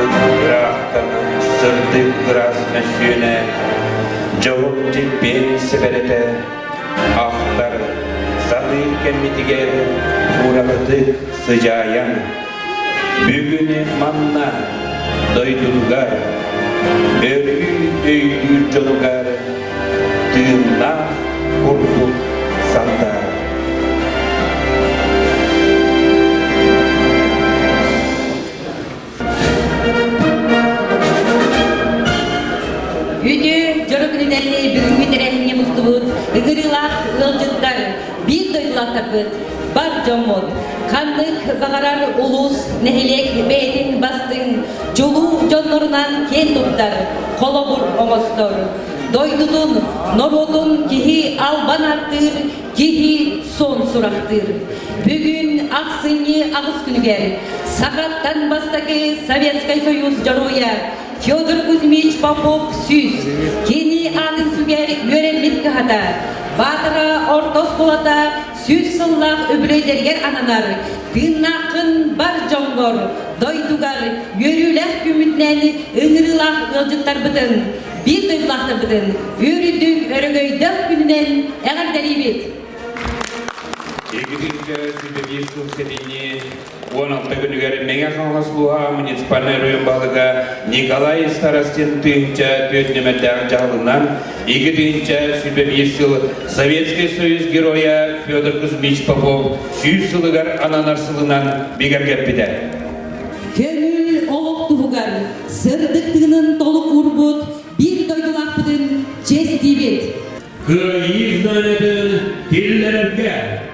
ааспыт ыраахтан сырдык ыраас мөссүөнэ, дьолум дьиппиэн сэбэрэтэ, ахтар, саныыр кэммитигэр уратытык сыдьаайан, бүгүн манна дойдутугар, өрүү өйдүүр дьонугар тыыннаах курдук сандаар. Үтүө дьоро күнүнэн бүгүҥҥү тэрээһиҥҥэ мустубут ыҥырыылаах ыалдьыттар, биир дойдулаахтарбыт, бар дьоммут, ханнык баҕарар улуус, нэһилиэк бэйэтин бастыҥ, чулуу дьоннорунан киэн туттар, холобур оҥостор. Дойдутун, норуотун киһи албан ааттыыр, киһи суон сурахтыыр. Бүгүн ахсынньы аҕыс күнүгэр Сахаттан бастакы Советскай Союз Дьоруойа Федор Кузьмич Попов сүүс, кини аатын сүгэр үөрэммит кыһата, Баатара орто оскуолата 100 сыллаах үбүлүөйдэригэр ананар тыыннааххын бар дьоҥҥор, дойдугар үөрүүлээх күммүтүнэн ыҥырыылаах ыалдьыттарбытын, биир дойдулаахтарбытын үөрүүтүк өрөгөйдөөх күнүнэн эҕэрдэлиибит! Икки сүбэлиир сыл сэтинньи 16 күнүгэр Мэҥэ Хаҥалас улууһа муниципальнай оройуон баһылыга Николай Старостин 1004 нүөмэрдээх дьаһалынан 2001 сыл Советский Союз Геройа Федор Кузьмич Попов 100 сылыгар ананар сылынан бигэргэппитэ. Көҥүл олох туһугар сырдык тыынын толук уурбут биир дойдулаахпытын чиэстиибит! Кыайыы знамятын киллэрэргэ!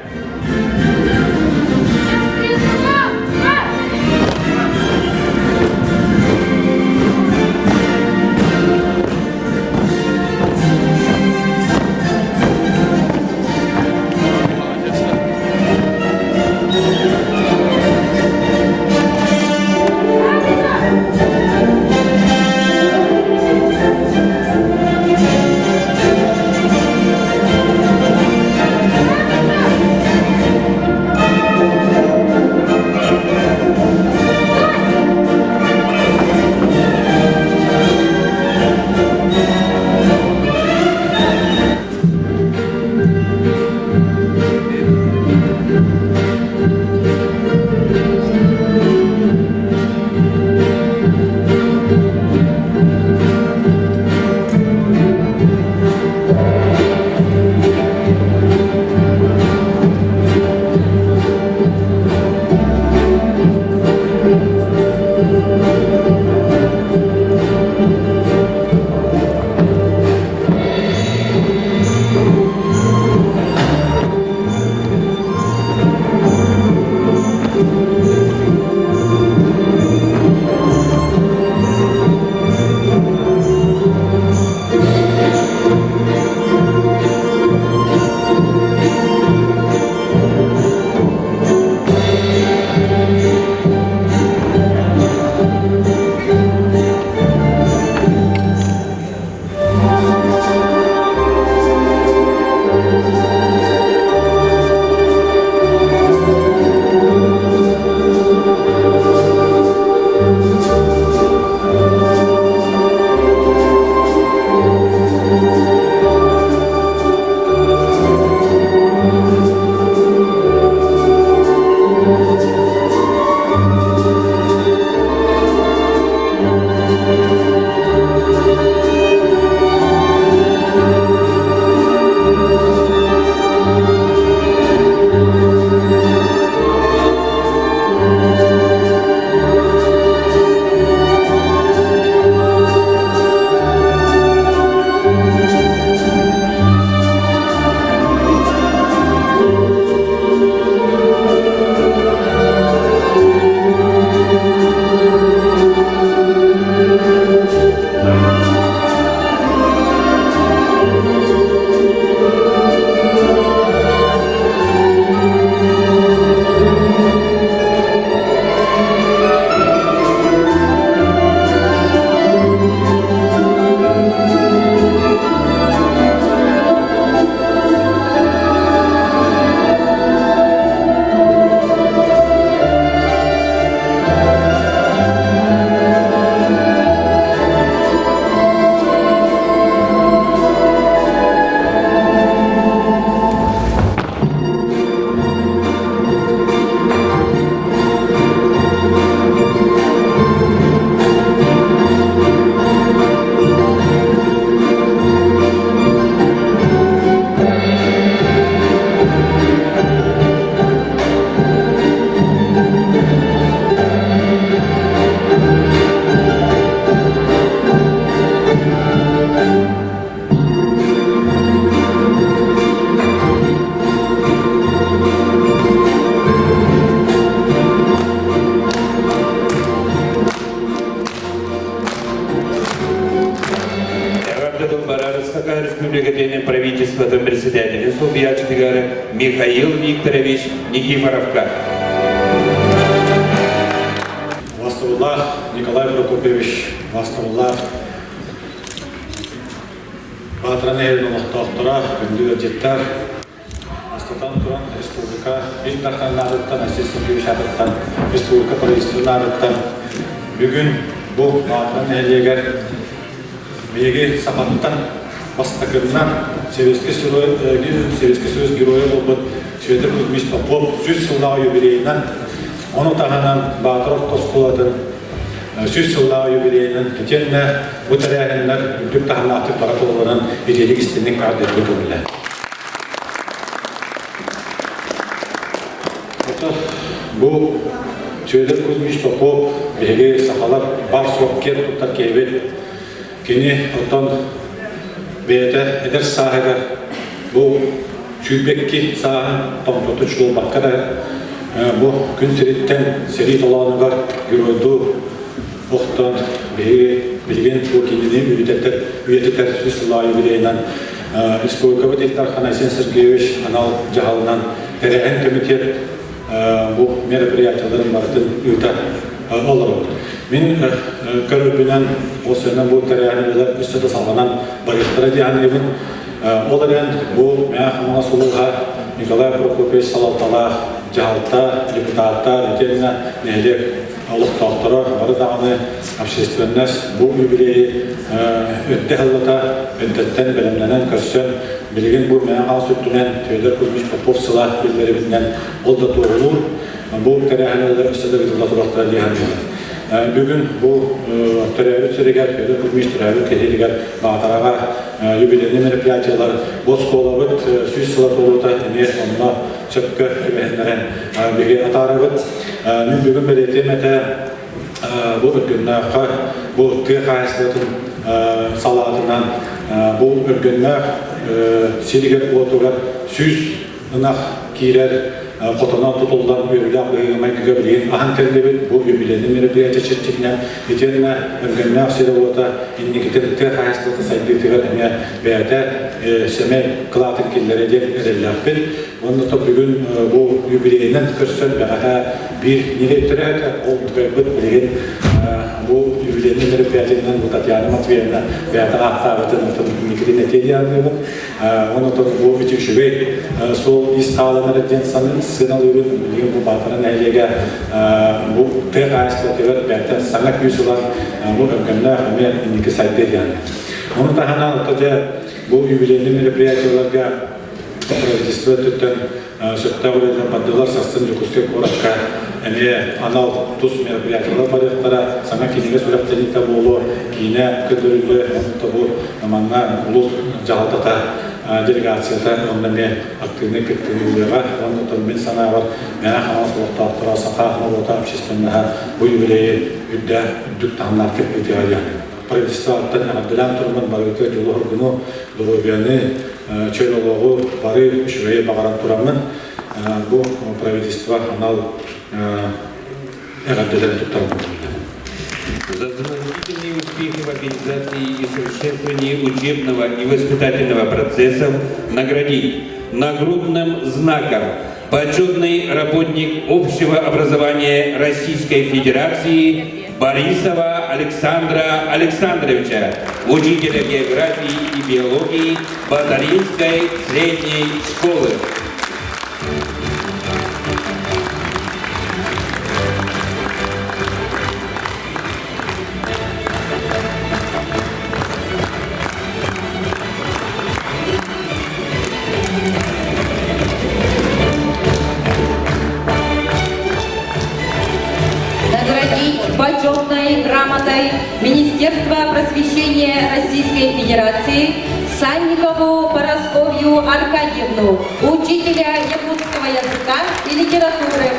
Михаил Викторович Никифоровка. Убастабыллаах Николай Прокопьевич, убастабыллаах Баатара нэһилиэгин олохтоохторо, күндү ыалдьыттар, Бастатан туран, республика Ил Дархан аатыттан, Айсен Сергеевич аатыттан, республика правительствотын аатыттан бүгүн бу Баатара нэһилиэгэр биһиги сахаттан бастакыннан Советский Советский Союз геройа буолбут Федор Кузьмич Попов 100 сыллаах юбилейынан, ону таһынан Баатар орто оскуолатын 100 сыллаах юбилейынан итиэннэ бу тэрээһиннэр үрдүк таһымнаахтык бара туралларын итиилик истинник аардырбыт көҥүлэ. Бу Федор Кузьмич Попов биһиги сахалар бар суох киэн туттар киһибит. Кини оттон бэйэтэ эдэр сааһыгар бу сүүрбэкки сааһын томтоту чуолбакка да бу күн сириттэн сэрии толоонугар геройдуу охтон биһиги билигин бу кинини үйэтитэр үйэтитэр сүүс сыллаах юбилейынан республикабыт Ил Дархан Айсен Сергеевич анал дьаһалынан тэрээһин комитет бу мероприятияларын барытын ыыта олоробут. Мин көрөрбүнэн ол бу тэрээһин өссө да салҕанан барыахтара диэханыыбын. Ол эрэн бу Мэҥэ Хаҥалас улууһа Николай Прокопьевич салалталаах дьаһалта, депутаттар итиэннэ нэһилиэк олохтоохторо бары даҕаны общественность бу юбилейи өттө сыллата эрдэттэн бэлэмнэнэн көрсөн билигин бу Мэҥэ Хаҥалас үрдүнэн Федор Кузьмич Попов сыла биллэрибитинэн ол да туоһулуур бу тэрээһин өссө да ыытылла туруохтара дии саныыбын. Бүгүн бу төрөөбүт сиригэр Федор Кузьмич төрөөбүт киһитигэр Баатараҕа юбилейный мероприятиелар бу оскуолабыт 100 сыла туолуута эмиэ онно сөпкө түбэһиннэрэн биһиги атаарабыт. Мин бүгүн бэлиэтиэм этэ бу Өргөннөөххө бу тыа хаһаайыстыбатын салаатынан бу Өргөннөөх сиригэр-уотугар 100 ынах киирэр хотоно тутуллан үөрүүлээх быһыыга-майгыга билигин аһан кэллибит. Бу юбилейный мероприятие чэрчитинэн итиэннэ Өргөннөөх сирэ-уота инникитин тыа хаһаайыстыбата сайдыытыгар эмиэ бэйэтэ сэмэй кылаатын киллэрэ диэн эрэллээхпит. Уонна то бүгүн бу юбилейынан көрсөн бэҕэһээ биир ньирэйтэрэ этэ, ол тукайбыт билигин бу юбилейный мероприятиенан бу Татьяна Матвеевна бэйэтэ ааттаабытын отон инникитин этиэ диэн Онон бу ити үчүгэй суол ис хааланар диэн сыаналыыбын. Билигин бу Баатара нэһилиэгэ бу тыа хаһаайыстыбатыгар бэйэтэ саҥа күүс ылан бу өргөннөөх эмиэ инники сайдыа диэн. Ону таһынан ото дьэ бу юбилейный мероприятиеларга правительство өттүттэн сөптөөх үлэлэр бардылар. Сарсын Дьокуускай куоракка эмиэ анал тус мероприятиелар барыахтара, саҥа кинигэ сүрэхтэниитэ буолуо, киинэ көрдөрүллүө, онто бу манна улуус дьаһалтата делегацията онно эмиэ активнай кыттыыны ылыаҕа. Уонна оттон мин санаабар, Мэҥэ Хаҥалас олохтоохторо саха норуота общественноһа бу юбилейи үрдэ үрдүк таһымнаахтык ыытыаҕа диэн. Правительствоттан эҕэрдэлээн туруммут барыгытыгар дьолу-соргуну, доруобуйаны, чөл олоҕу бары үчүгэйи баҕаран тураммын, бу правительство анал эҕэрдэлэрин туттарбын. За значительные успехи в организации и совершенствовании учебного и воспитательного процессов наградить нагрудным знаком почетный работник общего образования Российской Федерации Борисова Александра Александровича, учителя географии и биологии Батаринской средней школы. Наградить почетной грамотой Министерства просвещения Российской Федерации Санникову Поросковью Аркадьевну, учителя якутского языка и литературы.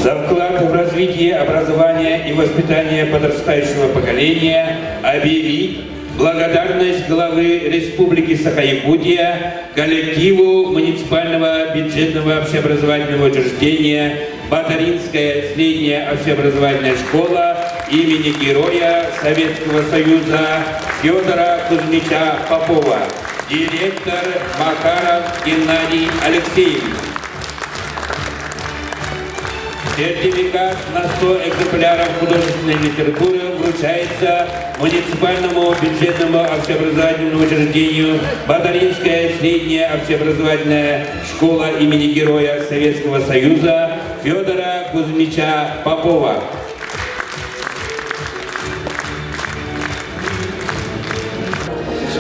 За вклад в развитие образования и воспитания подрастающего поколения объявить благодарность главы Республики Саха-Якутия коллективу муниципального бюджетного общеобразовательного учреждения Батаринская средняя общеобразовательная школа имени Героя Советского Союза Федора Кузьмича Попова, директор Макаров Геннадий Алексеевич. Сертификат на 100 экземпляров художественной литературы вручается муниципальному бюджетному общеобразовательному учреждению Батаринская средняя общеобразовательная школа имени Героя Советского Союза Федора Кузьмича Попова.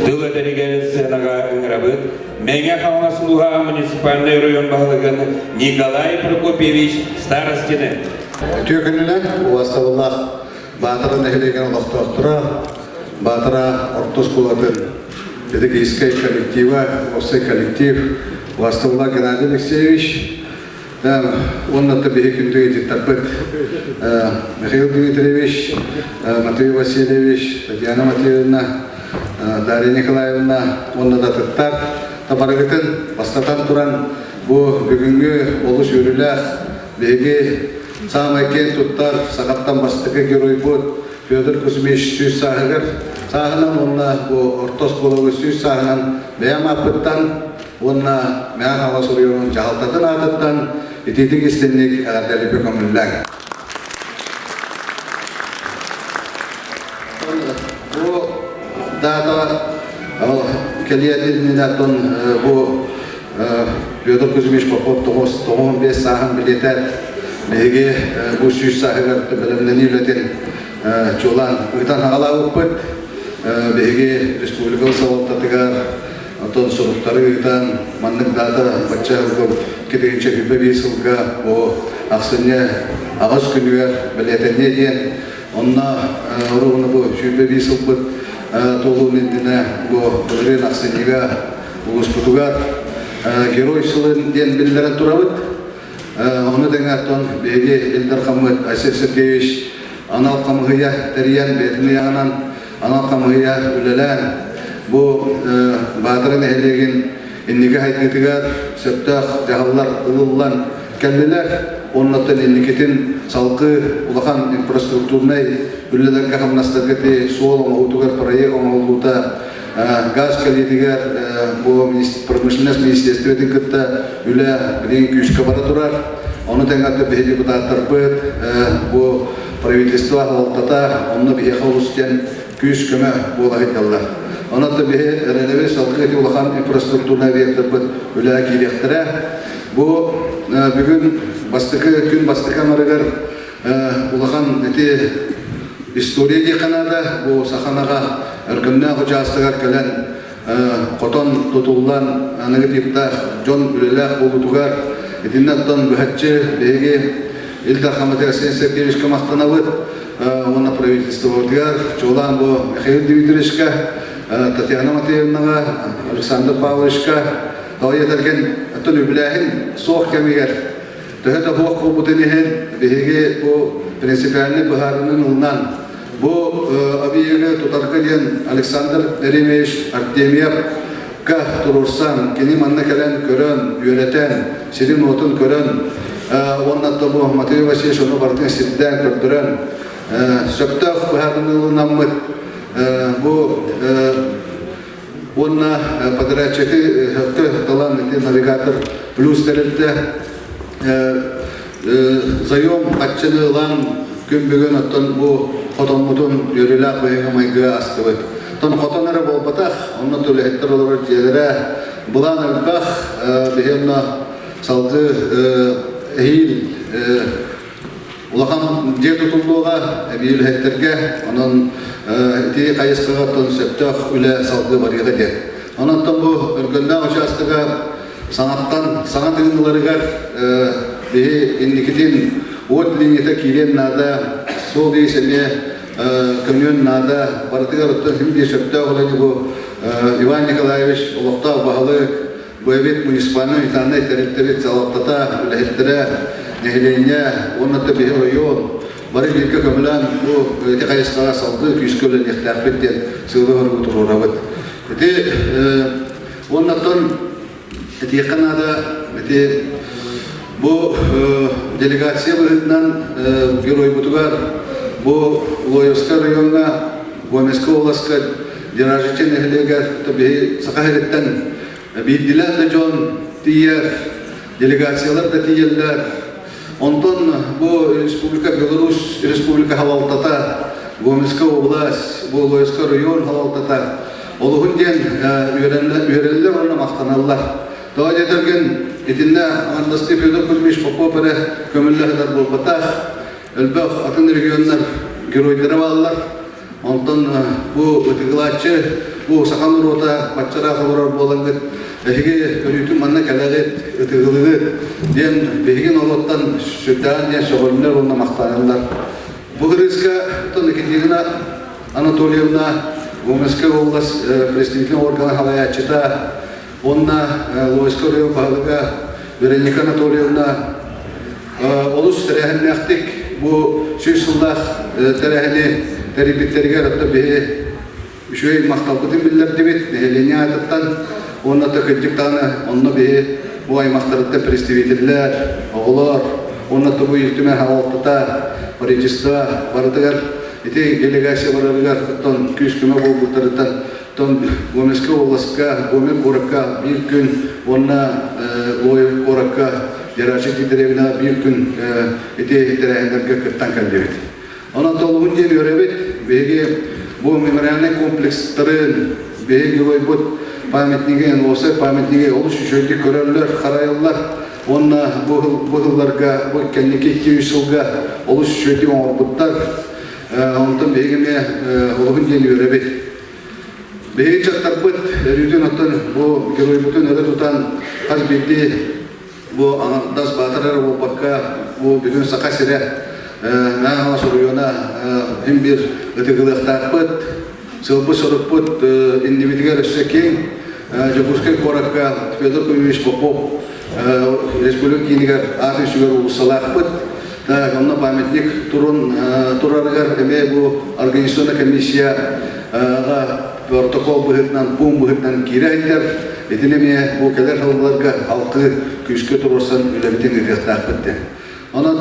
Тыл этэригэр сценаҕа ыҥырабыт Мэҥэ Хаҥалас улууһа муниципальнай оройуон баһылыгын Николай Прокопьевич Старостины. Үтүө күнүнэн убастабыллаах Баатара нэһилиэгин олохтоохторо, Баатара орто оскуолатын педагогическай коллектива, уопсай коллектив, убастабыллаах Геннадий Алексеевич, уонна биһи күндү ыйытыктарбыт Михаил Дмитриевич, Матвей Васильевич, Татьяна Матвеевна, Дарья Николаевна уонна да атыттар табарыгытын бастатан туран бу бүгүҥҥү олус үөрүүлээх биһиги саамай киэн туттар сахаттан бастакы геройбут Федор Кузьмич сүүс сааһыгар сааһынан уонна бу орто оскуолабыт сүүс сааһынан бэйэм ааппыттан уонна Мэҥэ Хаҥалас оройуонун дьаһалтатын аатыттан итиитик истинник эҕэрдэлииргэ көҥүллээҥ. Бу даата кэлиэн иннинэ оттон бу Петр Кузьмич Попов 95 сааһын билиэтээт биһиги бу сүүс сааһыгар бэлэмнэнии үлэтин чуолаан ыытан аҕалаабыппыт. Биһиги республика салалтатыгар Оттон суруктары ыытан, маннык даата бачча сылга китигинчэ 25 сылга бу ахсынньы аҕыс күнүгэр бэлиэтэниэ диэн, онно оруобуна бу 25 сылбыт туолуун иннинэ бу былырыын ахсынньыга улууспутугар Герой сылын диэн биллэрэн турабыт. Ону тэҥэ оттон биһиги Ил Дархаммыт Айсен Сергеевич анал хамыһыйа тэрийэн бэйэтин ыйааҕынан анал хамыһыйа үлэлээн бу Баатара нэһилиэгин инники хайдыытыгар сөптөөх дьаһаллар ылыллан кэллилэр. Оннуттан инникитин салгыы улахан инфраструктурнай үлэлэргэ хамнастарга ти суол оҥоһуутугар проект оҥоһуллуута газ кэлиитигэр бу промышленность министерствотын кытта үлэ билигин күүскэ бара турар. Ону тэҥэ биһи депутаттарбыт бу правительство салалтата онно биһиэхэ олус диэн күүс-көмө буола сылдьаллар. Онон биһи эрэнэбит салгыы ити улахан инфраструктурнай объектарбыт үлэҕэ киириэхтэрэ. Бу бүгүн бастакы күн бастакы аҥарыгар улахан ити история диэххэ наада. Бу Саханаҕа Өркөннөөх учаастагар кэлэн хотон тутуллан аныгы типтаах дьон үлэлээх буолуутугар итиннэ оттон быһаччы биһиги Ил Дархаммытыгар Арсений Сергеевичка махтанабыт уонна правительствобытыгар чуолаан бу Михаил Дмитриевичка, Татьяна Матвеевнаҕа, Александр Павловичка тоҕо диэтэргин оттон үбүлээһин суох кэмигэр Төһө да суох буолбутун иһин, биһиги бу принципиальнай быһаарынын ылынан, бу объегы тутарга диэн Александр Еремеевич Артемьевка туруорсан, кини манна кэлэн көрөн, үөрэтэн, сирин-уотун көрөн, уонна бу Матвей Васильевич ону барытын сирдээн көрдөрөн, сөптөөх быһаарыны ылынаммыт бу уонна подрядчиты өттө талан ити навигатор плюс тэрилтэ заем хаччыны ылан күн бүгүн оттон бу хотоммутун үөрүүлээх быһыыга-майгыга астыбыт. Оттон хотон эрэ буолбатах, онно үлэһиттэр олорор дьиэлэрэ былаан элбэх, биһи онно салгыы эһиил Улахан дьиэ тутуллуоҕа эбии үлэһиттэргэ, онон ити хайысхаҕа оттон сөптөөх үлэ салгыы барыаҕа диэн. Онон бу Өргөннөөх учаастага саҥаттан саҥа тыыныларыгар биһи инникитин уот линията киириэн наада, суол-иис эмиэ көнүөн наада. Барытыгар оттон син биир сөптөөх үлэни бу Иван Николаевич олохтоох баһылык Бу эбит муниципальнай унитарнай тэрилтэбит салалтата, үлэһиттэрэ, нэһилиэнньэ уонна да биһи оройуон. бары бииргэ көмөлөөн бу ити хайысхаҕа салгыы күүскэ үлэлиэхтээхпит диэн сыалы-соругу туруорабыт. Ити уоннаттан этиэххэ наада ити бу делегация быһыытынан геройбутугар бу Лоевскай райоҥҥа Гомельскай областка Деражичи нэһилиэгэр биһи Саха сириттэн биирдилээн да дьон тиийэр, делегациялар да тиийэллэр. Онтон бу Республика Беларусь Республика халалтата, Гомельская область, бу Лоевскай район халалтата олуһун диэн үөрэллэр уонна махтаналлар. Тоҕо диэтэргин итиннэ Анастасий Федор Кузьмич Попов эрэ көмөллөһүлэр буолбатах, элбэх атын регионнар геройдара бааллар. Онтон бу ытыгылааччы, бу саха норуота баччараах олорор буолаҥҥыт, эһиги көрүүтүн манна кэлэҕит, ытыгылыгыт диэн биһиги норуоттан сүрдээҕин диэн сөҕөллөр уонна махтаналлар. Бу кырыыска оттон Екатерина Анатольевна Гомельскай область представительный органа салайааччыта уонна Лойскай оройуон баһылыга Вероника Анатольевна олус тэрээһиннээхтик бу сүүс сыллаах тэрээһини тэрийбиттэригэр оттон биһи үчүгэй махталбытын биллэрдибит нэһилиэнньэ аатыттан уонна да кырдьык даҕаны онно биһи бу аймахтарыттан представителлэр, оҕолор уонна да бу Ил Түмэн салалтата, правительство барытыгар ити делегация барарыгар оттон күүс-көмө буолбуттарыттан Оттон Гомельскай областка, Гомель куоракка биир күн уонна Лоев куоракка Дерачи дэриэбинэҕэ биир күн ити тэрээһиннэргэ кыттан кэллибит. Онон толугун диэн үөрэбит. Биһиги бу мемориальнай комплекстарын, биһиги геройбут памятнигин, уопсай памятниги олус үчүгэйдик көрөллөр, харайаллар. Уонна бу бу сылларга, бу кэнники 2-3 сылга олус үчүгэйдик оҥорбуттар. Онтон биһиги эмиэ олуһун диэн үөрэбит. Биһиги дьахтарбыт өрүүтүн оттон бу геройбутун өрө тутан хас биирдии бу аҥардас баатыр эрэ буолбакка бу бүтүн Саха сирэ Мэҥэ суруйууна син биир ытыгылыахтаахпыт. Сылбыт-сорукпут иннибитигэр өссө киэҥ Дьокуускай куоракка Федор Кузьмич Попов республика киинигэр аат үсүгэр уулуссалаахпыт. Так, онно памятник турун турарыгар эмиэ бу организационная комиссия протокол быһыытынан, пуун быһыытынан киирэ сылдьар. Итини эмиэ бу кэлэр сылларга алты күүскэ туруорсан үлэбитин ыытыахтаахпыт диэн. Онон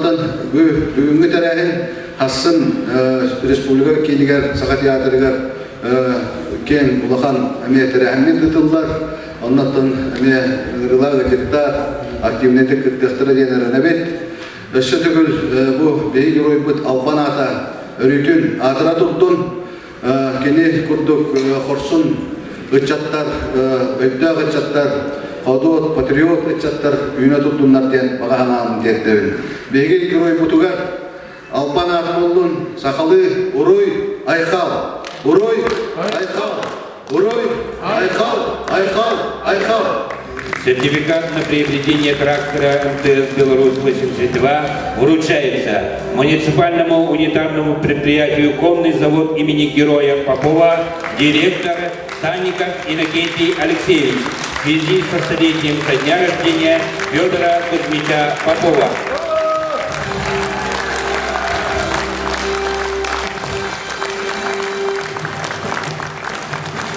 бүгүҥҥү тэрээһин хассын республика киинигэр Саха театрыгар киэҥ улахан эмиэ тэрээһиммит ыытыллар. Оннуттан эмиэ ыҥырыылаах ыалдьыттар активнайдык кыттыахтара диэн эрэнэбит. Өссө төгүл бу биһиги геройбут албан аата өрүүтүн аатыра турдун. Кини курдук хорсун ыччаттар, өйдөөх ыччаттар, ходуот, патриот ыччаттар үүнэ турдуннар диэн баҕа санаабын тиэрдэбин. Биһиги геройбутугар албан аат буоллун, сахалыы уруй, айхал! Уруй, айхал! Уруй, айхал, айхал, айхал! Сертификат на приобретение трактора МТС «Беларусь-82» вручается муниципальному унитарному предприятию «Конный завод имени Героя Попова» директор Санников Иннокентий Алексеевич в связи со столетием со дня рождения Федора Кузьмича Попова.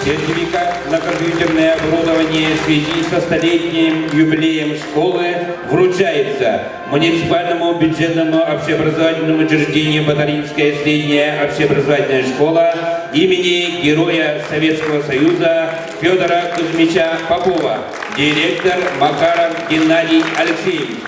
Сертификат на компьютерное оборудование в связи со столетним юбилеем школы вручается муниципальному бюджетному общеобразовательному учреждению Батаринская средняя общеобразовательная школа имени Героя Советского Союза Федора Кузьмича Попова, директор Макаров Геннадий Алексеевич.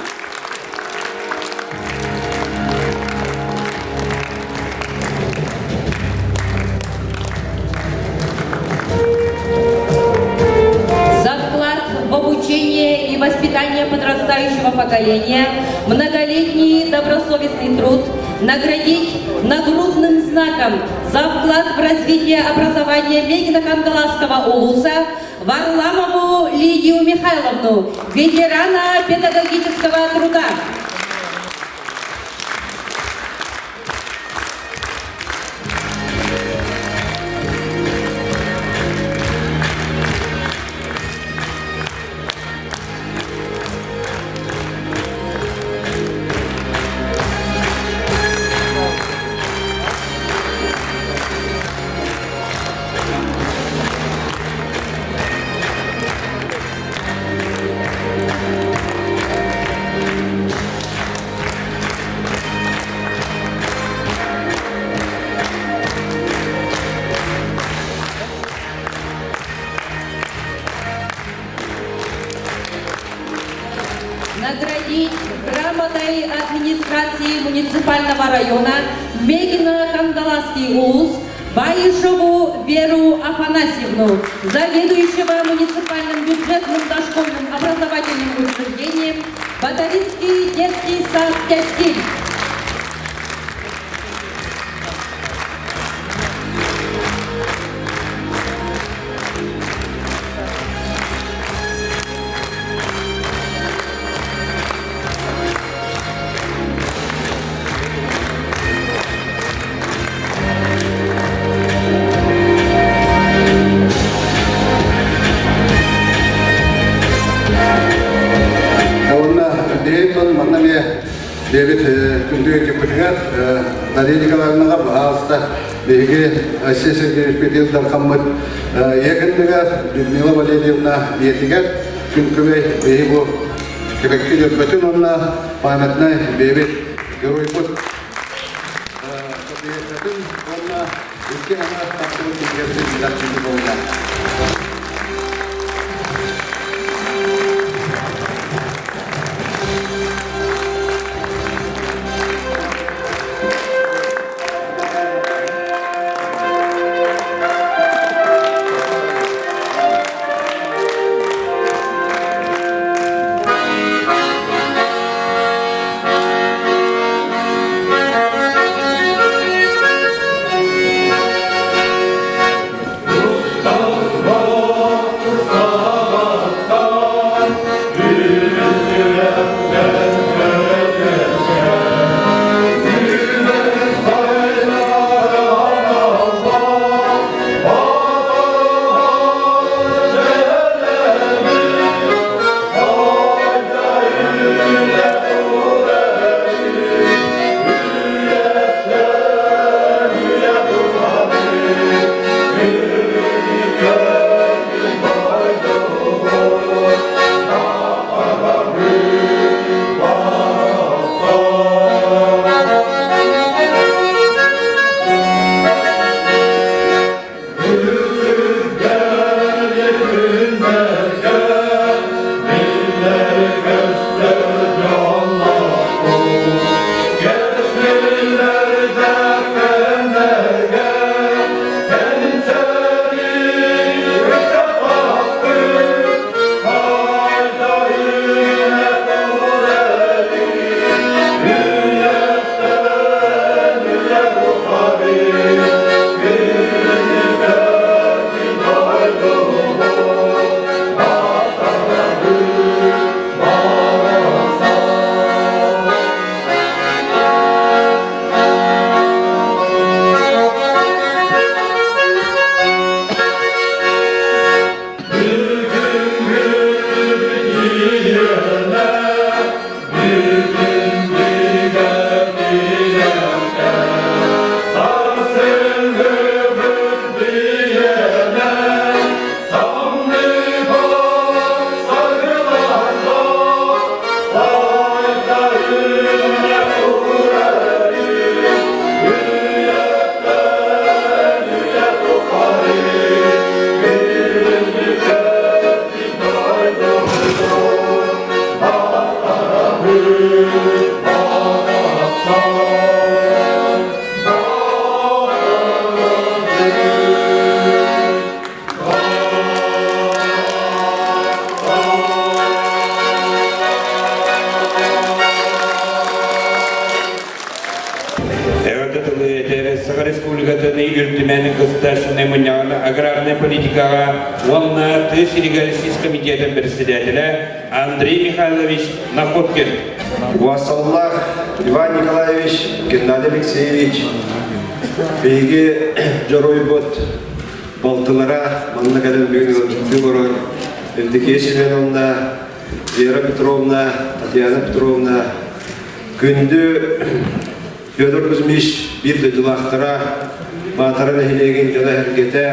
За вклад в обучение и воспитание подрастающего поколения, многолетний добросовестный труд наградить нагрудным знаком за вклад в развитие образования Мегино-Кангаласского улуса Варламову Лидию Михайловну, ветерана педагогического труда. Наградить грамотой администрации муниципального района Мегино-Кангаласский улус Баишеву Веру Афанасьевну, заведующего муниципальным бюджетным дошкольным образовательным учреждением Батаринский детский сад «Кяскиль». Онна бэйэтон манна эмиэ бэйэбит күндү дьыппытыгар Дарья Николаевнаҕа баһаалыста биһиги Айсен Сергеевич Ил Дархаммыт ийэ Людмила Валерьевна ийэтигэр күн күбэй биһи бу Кэбэкки дьөрбөтүн уонна памятнай бэйэбит геройбут Сапиевкатын уонна икки аҥаар тахсыбыт кинигэбитин билэр буолла. Эҕэрдэ тылы этэр Саха Республикатын Ил Түмэн Государственнай мунньаҕын аграрнай политикаҕа уонна тыа сиригэр сис комитетын председателэ Андрей Михайлович Находкин. Вассаллах Иван Николаевич, Геннадий Алексеевич, биһиги дьоруойбут балтылара манна кэлэн бүгүн ыалдьыттыы олорор Евдокия Семеновна, Вера Петровна, Татьяна Петровна, күндү Федор Кузьмич биир дойдулаахтара, Баатара нэһилиэгин дьоно-сэргэтэ,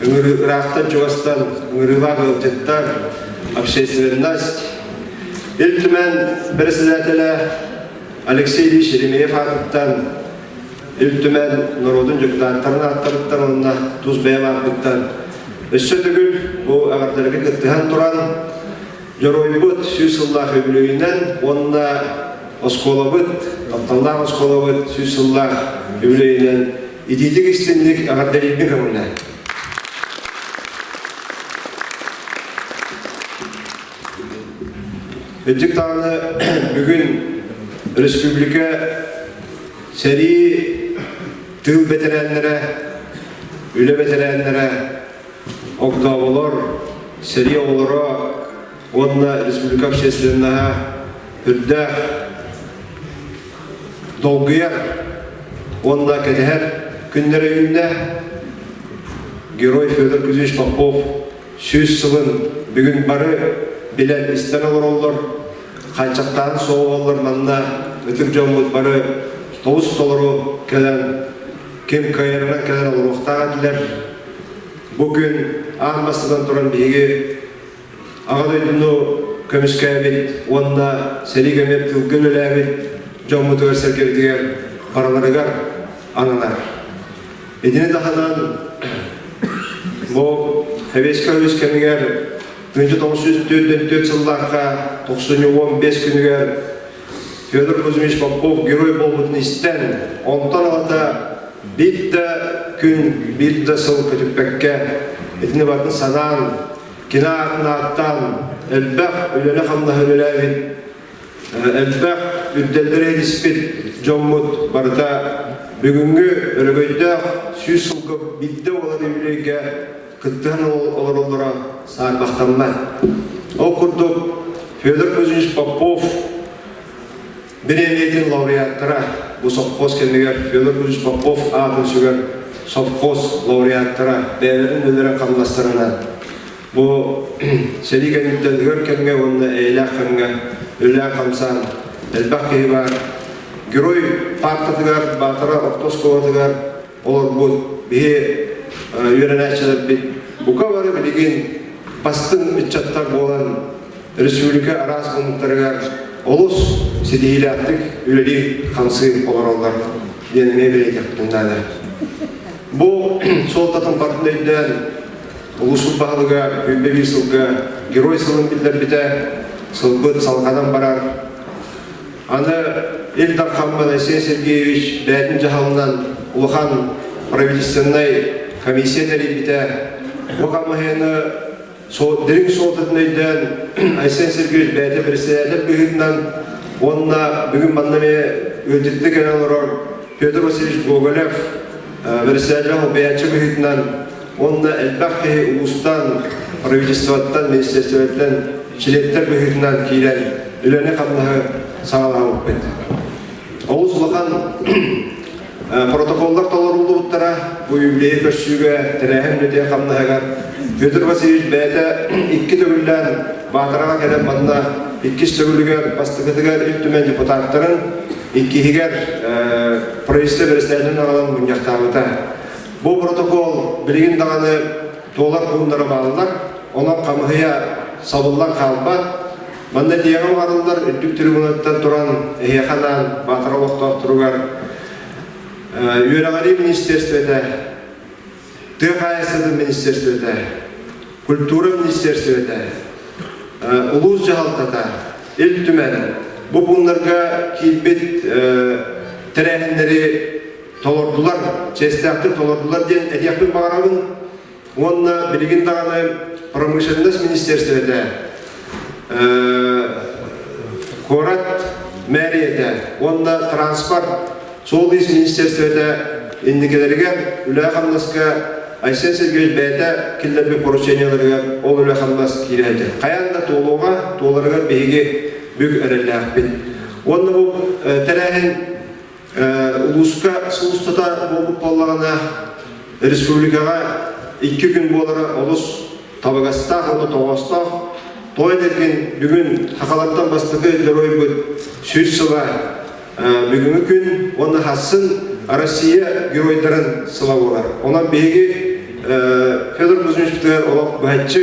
ыраахтан чугастан ыҥырыылаах ыалдьыттар, общественность, Ил Түмэн председателэ Алексей Ильич Еремеев аатыттан Ил Түмэн норуотун дьокутааттарын ааттарыттан уонна тус бэйэм ааппыттан өссө төгүл бу эҕэрдэлэргэ кыттыһан туран. Дьоруойбут 100 сыллаах үбүлүөйүнэн уонна оскуолабыт, тапталлаах оскуолабыт 100 сыллаах үбүлүөйүнэн итиитик истинник эҕэрдэлиирбин көҥүллээн. Үрдүк даҕаны бүгүн республика сэрии тыыл бэтэрээннэрэ, үлэ бэтэрээннэрэ, огдооболор, сэрии оҕолоро уонна республика общественноһа үрдээх долгуйар уонна кэтэһэр күннэрэ үүннэ. Герой Федор Кузьмич Попов 100 сылын бүгүн бары билэн истэн олороллор. Хааччахтаан суох манна ытык дьоммут бары тобус толору кэлэн ким кыайарынан кэлэн олоруохтаах этилэр. Бу күн аан бастатан туран биһиги Аҕа дойдуну көмүскээбит уонна сэрии кэмигэр тылга үлэлээбит дьоммутугар-сэргэбитигэр барыларыгар ананар. Итини таһынан бу Сэбиэскэй Союз кэмигэр 1944 сыллаахха 95 күнүгэр Федор Кузьмич Попов герой буолбутун истэн, онтон ылата биир да күн, биир да сыл көтүппэккэ итини барытын санаан, кини аатын ааттаан элбэх үлэни-хамнаһы үлэлээбит, элбэх үрдэллэри илиспит дьоммут барыта бүгүҥҥү өрөгөйдөөх 100 сылга биирдэ буолар үбүлүөйгэ кыттыһан олороллоро саарбахтаммат. Ол курдук Федор Кузьмич Попов бириэмийэтин лауреаттара бу совхоз кэмигэр Федор Кузьмич Попов аатын сүгэр совхоз лауреаттара бэйэлэрин үлэлэрин хамнастарынан бу сэрии кэнниттэн ыар кэмҥэ уонна эйэлээх кэмҥэ үлэлээн-хамсаан элбэх киһи баар. Герой паартатыгар, Баатара орто оскуолатыгар олорбут биһи үөрэнээччилэрбит бука бары билигин бастыҥ ыччаттар буолан республика араас муннуктарыгар олус ситиһиилээхтик үлэлии-хамсыы олороллор диэн эмиэ бэлиэтиэхпитин наада. Бу суолтатын барытын өйдөөн улууспут баһылыга 21 сылга Герой сылын биллэрбитэ, сылбыт салҕанан барар. Аны Ил Дархаммыт Айсен Сергеевич бэйэтин дьаһалынан улахан правительственнай комиссия тэрийбитэ. Бу хамыһыйаны дириҥ суолтатын өйдөөн Айсен Сергеевич бэйэтэ председатель быһыытынан уонна бүгүн манна эмиэ ыалдьыттыы кэлэн олорор Петр Васильевич Гоголев председатель холбояччы быһыытынан уонна элбэх киһи улуустан, правительствоттан, министерствоттан чилиэттэр быһыытынан киирэн үлэни-хамнаһы саҕалаабыппыт. Олус улахан протоколлар толоруллубуттара бу юбилейи көрсүүгэ тэрээһин үлэтигэр хамнаһыгар Петр Васильевич бэйэтэ икки төгүллээн Баатараҕа кэлэн манна иккис төгүлүгэр бастакытыгар Ил Түмэн депутаттарын иккиһигэр правительство бэрэссэдээтэлин аҕалан мунньахтаабыта. Бу протокол билигин даҕаны туолар пууннара бааллар, онон хамыһыйа сабыллан хаалбат. Манна тиэҕэ уһарыллар үрдүк трибунаттан туран эһиэхэ анаан Баатара олохтоохторугар Үөрэҕирии министерствота, Тыа хаһаайыстыбатын министерствота, Культура министерствота, улуус дьаһалтата, Ил Түмэн бу пууннарга киирбит тэрээһиннэри толордулар, чиэстээхтик толордулар диэн этиэхпин баҕарабын. Уонна билигин даҕаны промышленность министерствота, куорат мэрията уонна транспорт суол-иис министерствота инникилэригэр үлэ-хамнаска Айсен Сергеевич бэйэтэ киллэрбит поручениеларыгар ол үлэ-хамнас киирэ сылдьар. Хайаан да туолуоҕа, туоларыгар биһиги бүк эрэллээхпит. Уонна бу тэрээһин Улууска сыл устата буолбут буоллаҕына, республикаҕа икки күн буолара олус табыгастаах уонна тоҕоостоох. Тоҕо этэргин бүгүн сахалартан бастакы дьоруойбут 100 сыла бүгүҥҥү күн уонна хассын Россия геройдарын сыла буолар. Онон биһиги Федор Кузьмичпытыгар олох быһаччы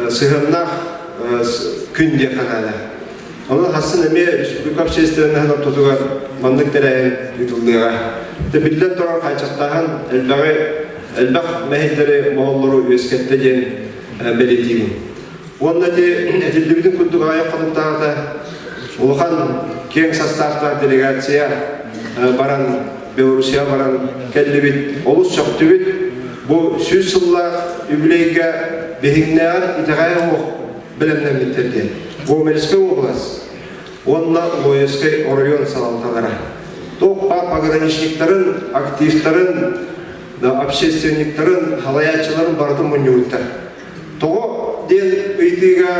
сыһыаннаах күн диэххэ наада. Онон хассын эмиэ республика общественноһын ортотугар маннык тэрээһин ыытыллыаҕа. Биллэн турар хааччахтааһын элбэҕи элбэх мэһэйдэри моһоллору үөскэттэ диэн бэлиэтиибин. Уонна ити этиллибитин курдук аҕыйах хонуктааҕыта улахан киэҥ састааптаах делегация баран Белоруссия баран кэллибит, олус сөхтүбүт. Бу 100 сыллаах үбүлүөйгэ биһигиннээҕэр итэҕэйэ суох бэлэмнэммиттэр диэн. Гомельскай уобалас уонна Лоевскай оройуон салалталара. Туох баар пограничниктарын, активтарын, общественниктарын, халайааччыларын барытын мунньубуттар. Тоҕо диэн ыйытыыга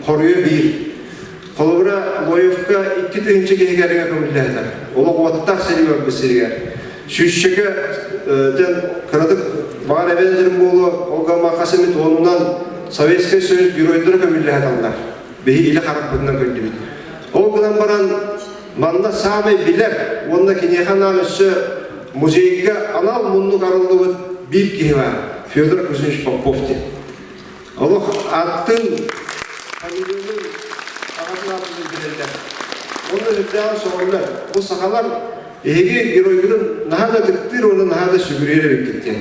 хоруйа биир. Холобура, Лоевка 2000 киһи кэриҥэ көҥүллээтэр. Олох уоттаах сэрии барбыт сиригэр. Сүүсчэкэ дьэн кыратык баҕар эбэн буолуо, ол гамма хас эмит уонунан Советскай Союз геройдара көмүллэһэталлар. Биһи илэ харахпытынан көрдүбүт. Ол гынан баран манна саамай билэр уонна киниэхэ анаан өссө музейга анал муннук арыллыбыт биир киһи баар, Федор Кузьмич Попов диэн. Олох аттын, фамилияны аҕатын аатын билэллэр. Онно сүрдээҕин сөҕөллөр. Бу сахалар эһиги геройгутун наһаа да ытыктыыр уонна наһаа да сүгүрүйэр эбиккит диэн.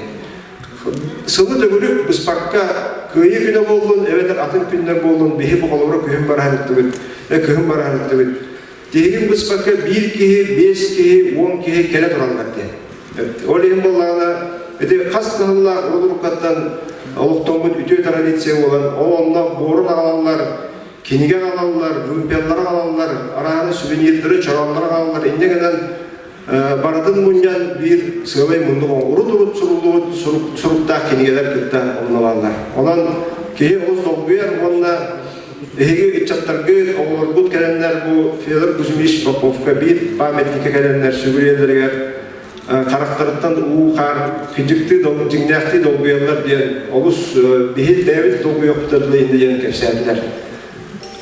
Сылы төгүрүк быспакка кыайыы күнэ буоллун эбэтэр атын күннэр буоллун биһи бу холобура күһүн бараһан ыттыбыт, кыһын бараһан ыттыбыт. Тиһигин быспакка биир киһи, биэс киһи, 10 киһи кэлэ тураллар диэн. Ол иһин буоллаҕына, ити хас да сыллаах урут-уруккаттан олохтоммут үтүө традиция буолан, ол онно буорун аҕалаллар, кинигэ аҕалаллар, вымпеллары аҕалаллар, арааһы сувенирдары, чорооннору аҕалаллар. Инньэ гынан барытын мунньан биир сыалай муннук урут-урут суруллубут суруктаах кинигэлэр кытта онно Онон киһи олус долгуйар уонна эһиги ыччаттаргыт, оҕолоргут кэлэннэр бу Федор Кузьмич Поповка биир памятникка кэлэннэр сүгүрүйэллэригэр харахтарыттан уу-хаар кыдьыктыы дьиҥнээхтии долгуйаллар диэн олус биһи бэйэбит долгуйуохпут иннэ диэн кэпсээтилэр.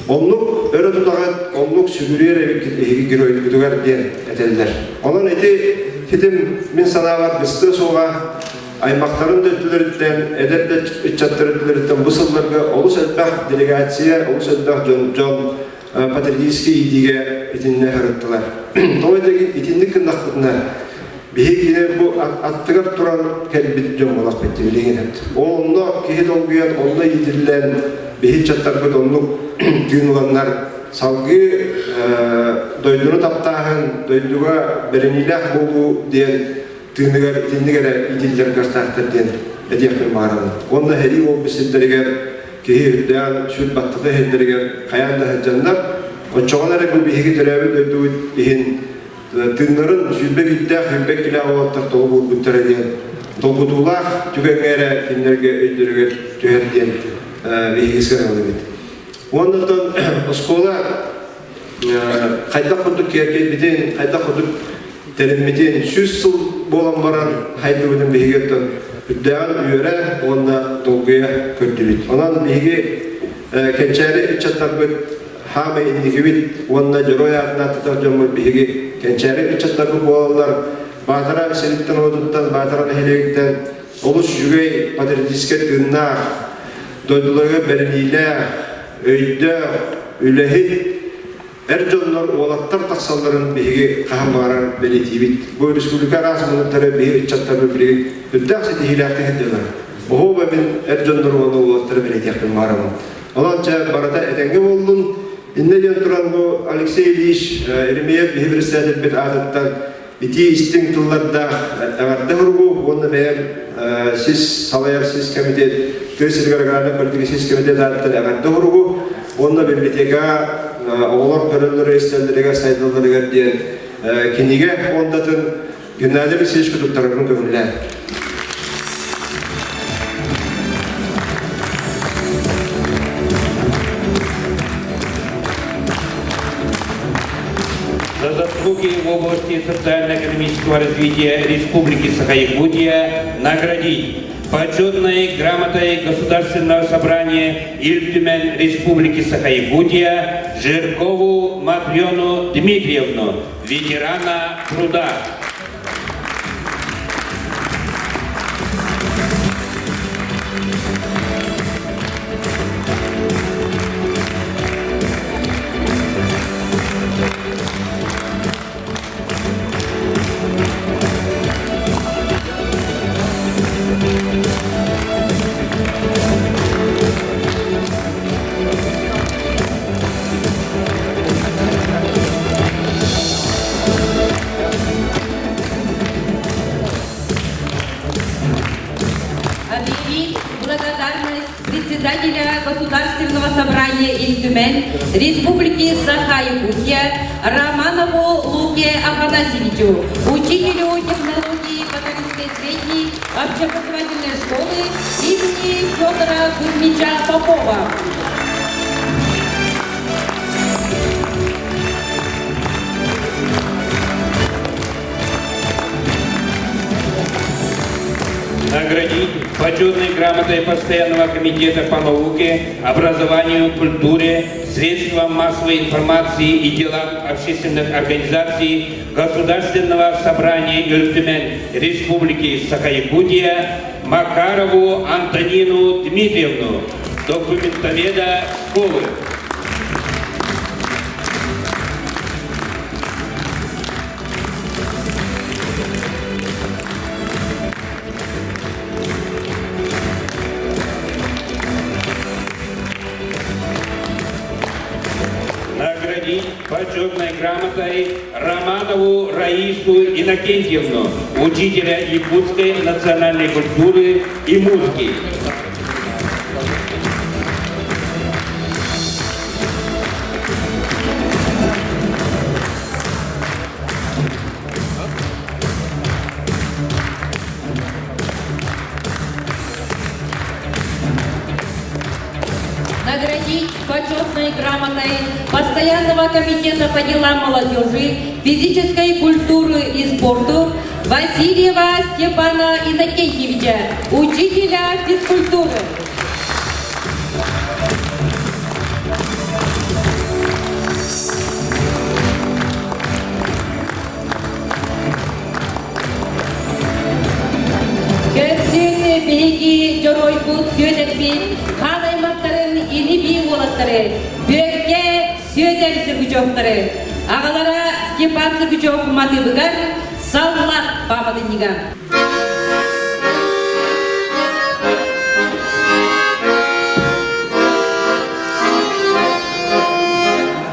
Оннук өрө тутаҕыт, оннук сүгүрүйэр эбиккит эһиги геройгутугар диэн этэллэр. Онон ити ситим мин санаабар быстыа суоҕа аймахтарын да өттүлэриттэн, эдэр да ыччаттар өттүлэриттэн бу сылларга олус элбэх делегация, олус элбэх дьон, дьон патриотическай иитиигэ итиннэ сырыттылар. Тоҕо этэгин итинник гыннахпытына биһиги бу аттыгар туран кэлбит дьон буолахпыт билигин. Ол онно киһи долгуйан, онно иитиллэн, биһи ыччаттарбыт оннук тыын ыланнар салгыы дойдуну таптааһын, дойдуга бэриниилээх буолуу диэн тыыныгар итинник эрэ иитиллэр кыахтаахтар диэн этиэхпин баҕарабын. Уонна сэрии буолбут сирдэригэр киһи үрдээн сүр баттата иһэллэригэр хайаан да сылдьаннар, оччоҕуна эрэ бу биһиги төрөөбүт дойдубут иһин тыыннарын 21-дээх, 22-лээх уолаттар тоҕо буурбуттара диэн долгутуулаах түгэҥҥэ эрэ кинилэргэ өйдөрүгэр түһэр диэн биһиги сыаналыыбыт. Уонна оттон оскуола хайдах курдук киэркэйбитин, хайдах курдук тэриммитин 100 сыл буолан баран хайдыбытын биһиги оттон үрдээҕин үөрэ уонна долгуйа көрдүбүт. Онон биһиги кэнчээри ыччаттарбыт хаамай инникибит уонна дьоруой аатын ааттатар дьоммут биһиги кэнчээри ыччаттарбыт буолаллар. Баатара сириттэн-уотуттан, Баатара нэһилиэгиттэн олус үчүгэй патриотическай тыыннаах, дойдуларыгар бэриниилээх, өйдөөх, үлэһит эр дьоннор, уолаттар тахсалларын биһиги хаһан баҕарар бэлиэтиибит. Бу республика араас муннуктара биһиги ыччаттарбыт билигин үрдээх ситиһиилээхтик сылдьаллар. Оһуоба мин эр дьоннору уонна уолаттары бэлиэтиэхпин баҕарабын. Онон чэ барыта этэҥҥэ буоллун. Иннэ диэн туран бу Алексей Ильич Еремеев биһи председательбит аатыттан итии истиҥ тыллардаах эҕэрдэ суругу уонна бэйэм сис салайар сис комитет тыа сиригэр аграрнай политика сис комитет ааттан эҕэрдэ суругу уонна библиотека оҕолор көрөллөрө истэллэригэр сайдалларыгар диэн кинигэ фондатын Геннадий Алексеевичка туттарарбын көҥүллээн. За заслуги в области социально-экономического развития Республики Саха-Якутия наградить почетной грамотой Государственного собрания Ил Түмэн Республики Саха-Якутия Жиркову Матрёну Дмитриевну, ветерана труда. Председателя Государственного собрания Ил Түмэн Республики Саха-Якутия Романову Луке Афанасьевичу, учителю технологии Батаринской средней общеобразовательной школы имени Федора Кузьмича Попова. Наградить почетной грамотой Постоянного комитета по науке, образованию, культуре, средствам массовой информации и делам общественных организаций Государственного собрания Ил Түмэн Республики Саха-Якутия Макарову Антонину Дмитриевну, документоведа школы. Наградить почетной грамотой Романову Раису Иннокентьевну, учителя якутской национальной культуры и музыки. Наградить почетной грамотой Постоянного комитета по делам молодежи, физической культуры и спорту Васильева Степана Иннокентьевича, учителя физкультуры. Көрсүн биһиги дьоруойбут Сүөдэрбит хаан аймахтарын ини-бии уолаттары Бүөккэ Сүөдэр Сергучевтары аҕалара Степан Сергучев матыыбыгар Саллах пааматынньыга.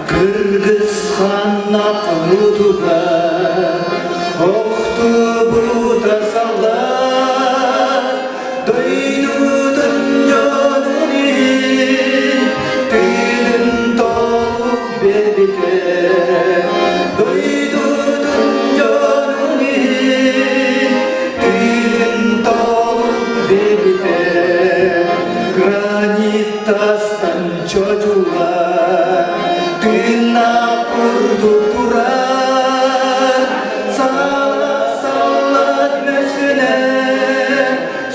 Кыргыз ханна хонуутугар охтубута саллар дойдутун дьонун иһин тыынын толук биэрбитэ дойдутун дьонун иһин тыынын толук биэрбитэ гранит тастан чочулар тыыннаах курдук турар салат саллат мөссүнэ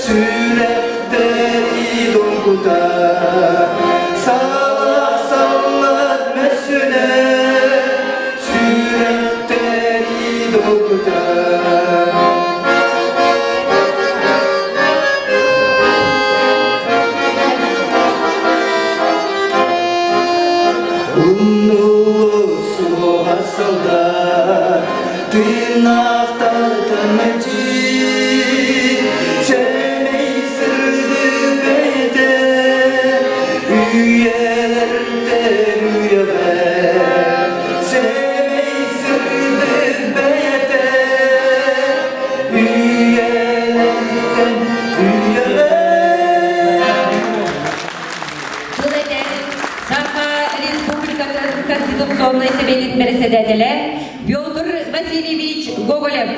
сүрэхтэри долгутар салах саллат мөссүнэ сүрэхтэри долгутар. Умнулу суоҕа солдат тыыннаахтартан мэлдьи сэмэй сырдык бэйэтэ үйэлэртэн үйэҕэ сэмэй сырдык бэйэтэ үйэлэртэн үйэҕэ. Тыл этэр Саха Республикатын Конституционнай Сэбиэтин бэрэссэдээтэлэ Петр Васильевич Гоголев.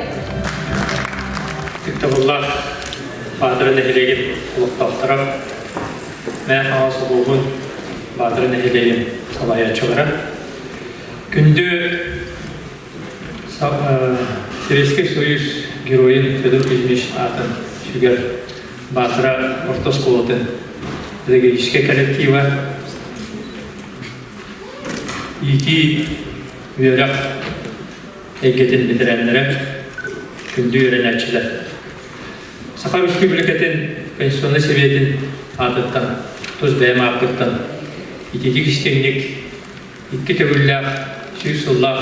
Ытыктабыллаах Баатара нэһилиэгин олохтоохторо, Мэҥэ Хаҥалас улууһун Баатара нэһилиэгин салайааччылара, күндү Советский Союз геройун Федор Кузьмич аатын сүгэр Баатара орто оскуолатын педагогическай коллектива иитии үөрэх эйгэтин бэтэрээннэрэ, күндү үөрэнээччилэр. Саха Өрөспүүбүлүкэтин Конституционнай Сэбиэтин аатыттан, тус бэйэм ааппыттан итиитик истиҥник икки төгүллээх 100 сыллаах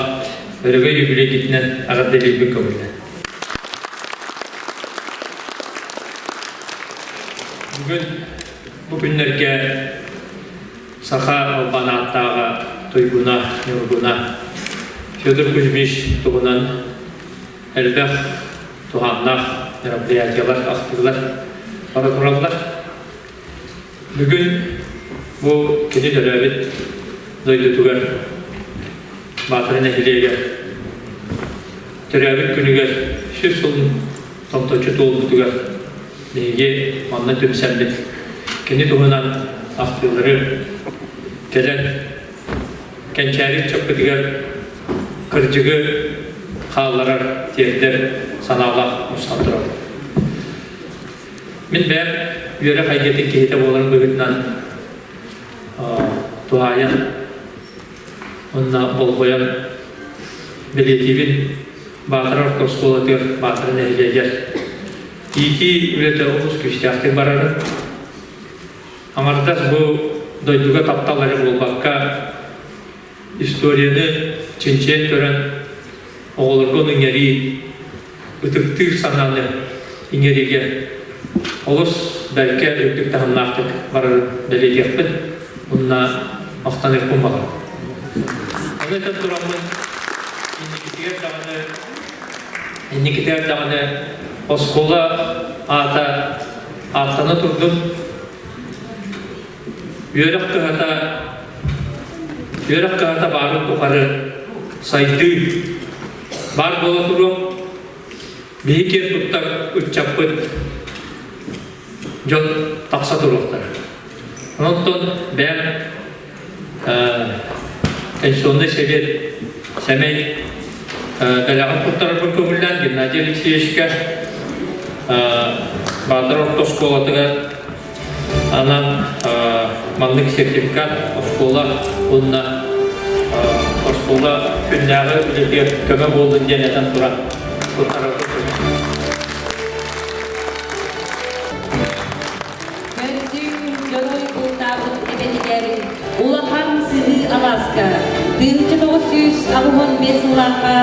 өрөгөй юбилейгитинэн эҕэрдэлиирбин көҥүллэн. Бүгүн бу күннэргэ саха албан ааттааҕа Туйгуна Ньургуна Федор Кузьмич туһунан элбэх туһааннаах мероприятиелар, ахтыылар бара тураллар. Бүгүн бу кини төрөөбүт дойдутугар Баатара нэһилиэгэр төрөөбүт күнүгэр 100 сылын томточчу туолбутугар биһиги манна түмсэммит кини туһунан ахтыылары кэлэн кэнчээри ыччаппытыгар кырдьыгы хаалларар, тиэрдэр санаалаах мустан турабыт. Мин бэйэм үөрэх эйгэтин киһитэ буоларым быһыытынан туһаайан уонна болҕойон бэлиэтиибин Баатара орто оскуолатыгар Баатара нэһилиэгэр иитии үлэтэ олус күүстээхтик барарын аҥардас бу дойдуга таптал эрэ буолбакка историяны чинчийэн көрөн оҕолорго ону иҥэрии ытыктыыр санааны иҥэриигэ олус бэркэ үрдүк таһымнаахтык барарын бэлиэтиэхпин уонна махтаныахпын баҕарабын. Ону этэн тураммын инникитигэр даҕаны инникитигэр даҕаны оскуола аата ааттана турдун Үөрэх кыһата үөрэх кыһата баарын тухары сайдыы баар буола туруо. Биһи киэн туттар ыччаппыт дьон тахса туруохтара. Онтон бэйэм Пенсионный совет сэмэй бэлэҕин туттарарбын көҥүллээн Геннадий Алексеевичка Баатар орто оскуолатыгар Анан маннык сертификат оскуола уонна оскуола күннээҕи үлэтигэр көмө буоллун диэн этэн туран туттарарга Көрсүү дьоруой бултаабыт эбэтигэр улахан сыһыы алааска 1985 сыллаахха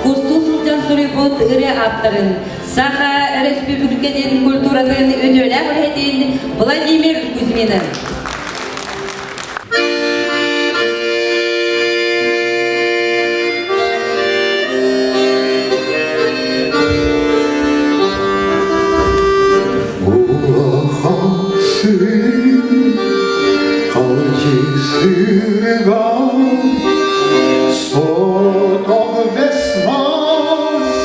кустуу сылдьан суруйбут ырыа ааптарын Саха Өрөспүүбүлүкэтин культуратын үтүөлээх үлэһитин Владимир Кузьмины. Улахан сыһыы халдьысыыга Сотох бэс мас